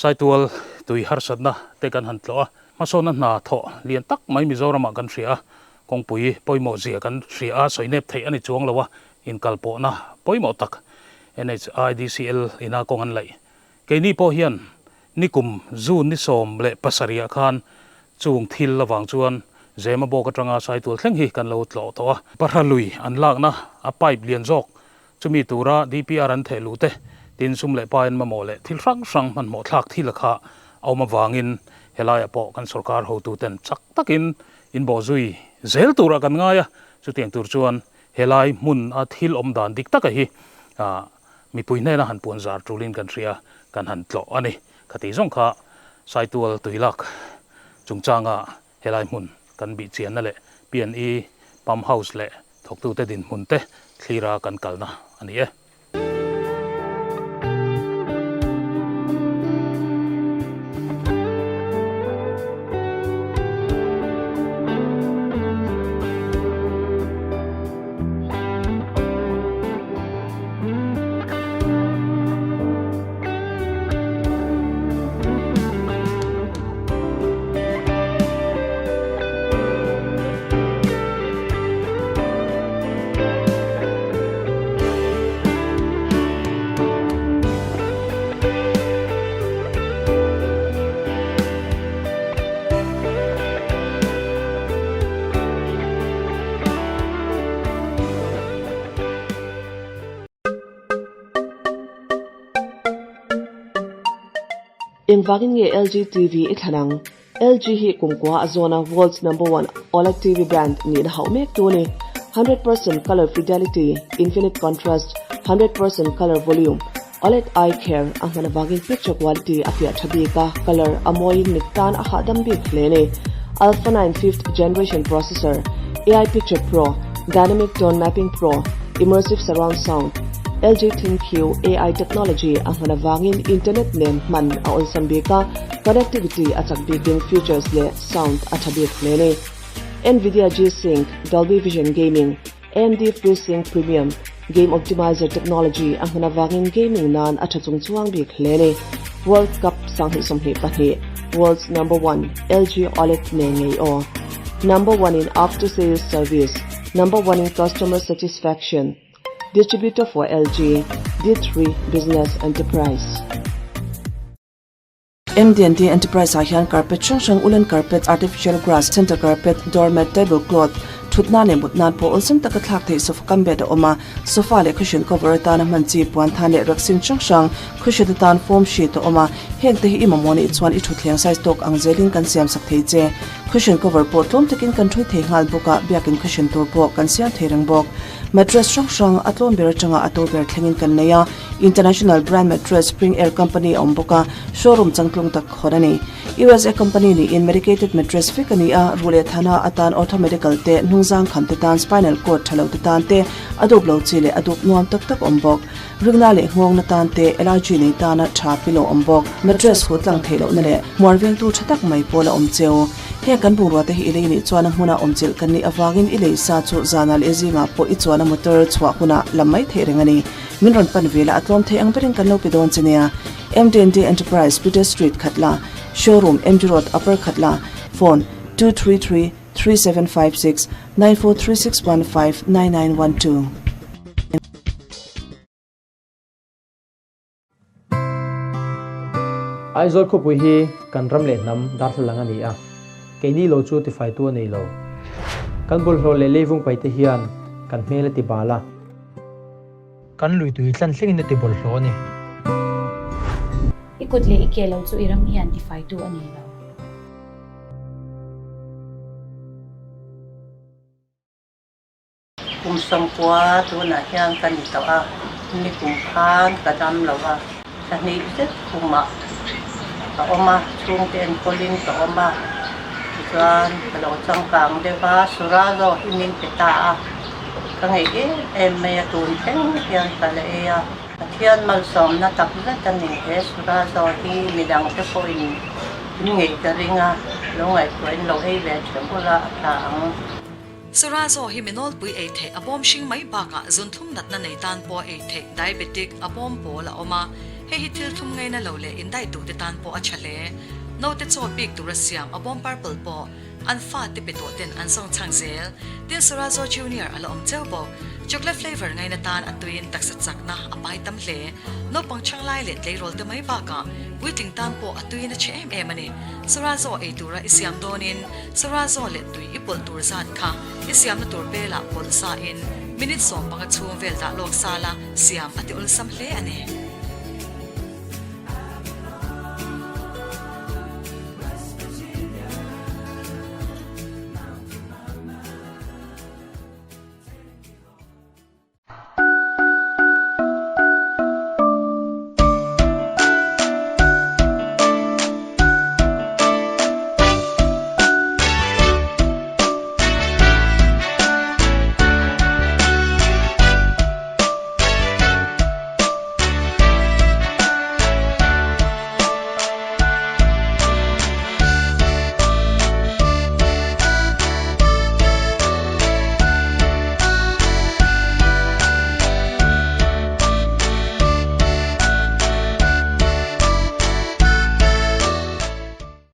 Saitual tui harsatna te kan han tlawh a, hmasawnna hna thawh lian tak mai Mizoramah kan hria a, kawngpui pawimawh zia kan hria a, sawi nep theih a ni chuang lo a, inkalpawhna pawimawh tak NHIDCL ina kawng an laih Keini pawh hian nikum June ni 17 ah khan chung thil avang chuan Zema bawk atanga Saitual thleng hi kan lo tlawh tawh a. Parha lui an lakna a pipe lian zawk chumi tura DPR an theh luh te, tin sum leh pai an mamawh leh thil hrang hrang hmanhmawh thlak thil kha a awm avangin helaiah pawh kan sorkar hotuten chak takin inbawhzui zel turah kan ngai a, chutiang tur chuan helai hmun a thil awm dan dik taka hi Mipui hnena han puan zar tulin kan hria, kan han tlawh a ni. Khati zawng kha Saitual tuilak chungchanga helai hmun kan bih chianna leh P&E Pump House leh thawktute dinhmun te thlira kan kalna a ni e. Engvangin nge LG TV i thlan ang? LG hi kumkua a zawn a world's number one OLED TV brand nihna hauh mek tu a ni. 100% color fidelity, infinite contrast, 100% color volume, OLED eye care a hman avangin picture quality a fiah tha bik a, color a mawiin mit tan a hahdam bik hle a ni. Alpha 9 fifth generation processor, AI Picture Pro, Dynamic Tone Mapping Pro, Immersive Surround Sound, LG ThinQ AI technology a hman avangin internet nen hman a awlsam bik a, connectivity a chak bikin features leh sound a tha bik hle a ni. Nvidia G-Sync, Dolby Vision Gaming, AMD FreeSync Premium, Game Optimizer technology a hman avangin gaming nan a tha chung chuang bik hle a ni. World Cup 2022, World's Number One, LG OLED nen ngei aw. Number One in After Sales Service, Number One in Customer Satisfaction, Distributor for LG, D3 Business Enterprise. MDNT Enterprise ah hian carpet hrang hrang, woolen carpet, artificial grass, center carpet, doormat, table cloth, Thut nan leh mut nan pawh awlsam taka thlak theih sofa cum bed a awm a, sofa leh cushion cover atana hman chi puan than leh rexin hrang hrang cushion atan foam sheet a awm a, heng te hi i mamawh nih chuan i thutthleng size tawk ang zelin kan siam sak thei che. Cushion cover pawh tlawm takin kan ṭhui thei nghal bawk a, biakin cushion tur pawh kan siam thei reng bawk. Mattress hrang hrang a tlawm ber atanga a to ber thlengin kan nei a, International brand mattress Spring Air company a awm bawk a, showroom changtlung tak hawn a ni. USA company niin medicated mattress vek a ni a, ruh leh thana atan orthomedical te, hnungzang kham te tan spinal cord tha lo te tan te, a dup lo chi leh a dup nuam tak tak awm bawk. Ringna leh nghawngna tan te, allergy nei tana tha pillow awm bawk. Mattress hu tlang theih lohna leh hmuar vengtu tha tak mai pawl a awm cheu. Heng kan bungrua te hi i lei nih chuan a hmuna awm chilh kan nih avangin i lei sa chu zanah leh zingah pawh i chuan a motor chhuah hunah lam mai theih reng a ni. Min rawn pan ve la, a tlawm thei ang berin kan lo pe dawn che nia. MDND Enterprise, Peter Street, Khatla, Showroom, MG Road, Upper Khatla, Phone, 233 3756 943615 9912. Aizawl khawpui hi kan ram leh hnam darthlalang a ni a, keini lo chu tifaitu a nei lo. Kan bawlhhlawh leh leivung paite hian kan hmel a ti bal a. Kan lui tui tlan thlengin a ti bawlhhlawh a ni. I kut leh i ke lo chu i ram hian tifaitu a nei lo. Kum sawmkua tunah hian ka ni tawh a, ni kum khan ka dam lo a, thla hnih zet khumah ka awm a, chhungte enkawlin ka awm a, tichuan ka lo changkang deuh a, Surazo hi min pe ta a, ka ngeih em em mai a, tun thleng hian ka la ei a, Pathian malsawmna tak zet a ni, he Surazo hi midangte pawhin in ngeih ka ring a, lo ngaihtuahin lo ei ve theuh ula a tha ang. Surazo hi mi nawlpui ei theih a bawm hring mai bakah zunthlum natna nei tan pawh a ei theih diabetic a bawm pawl a awm a, hei hi thil thlum ngaina lo leh indaih duh te tan pawh a tha hle. Naute chaw bik tura siam a bawm purple pawh an fa te pe tawh ten an zawng chhang zel. Tin Surazo Junior a la awm cheu bawk. Chocolate flavour ngaina tan a tuiin taksa chakna a pai tam hle. Naupang chhang lai leh tleirawl te mai bakah puitling tan pawh a tuiin a chhe em em a ni. Surazo ei tura i siam dawnin Surazo leh tui i pawlh tur zat kha i siamna tur belah pawlh sa in minute 15 chhung vel dah lawk sala siam a ti awlsam hle a ni.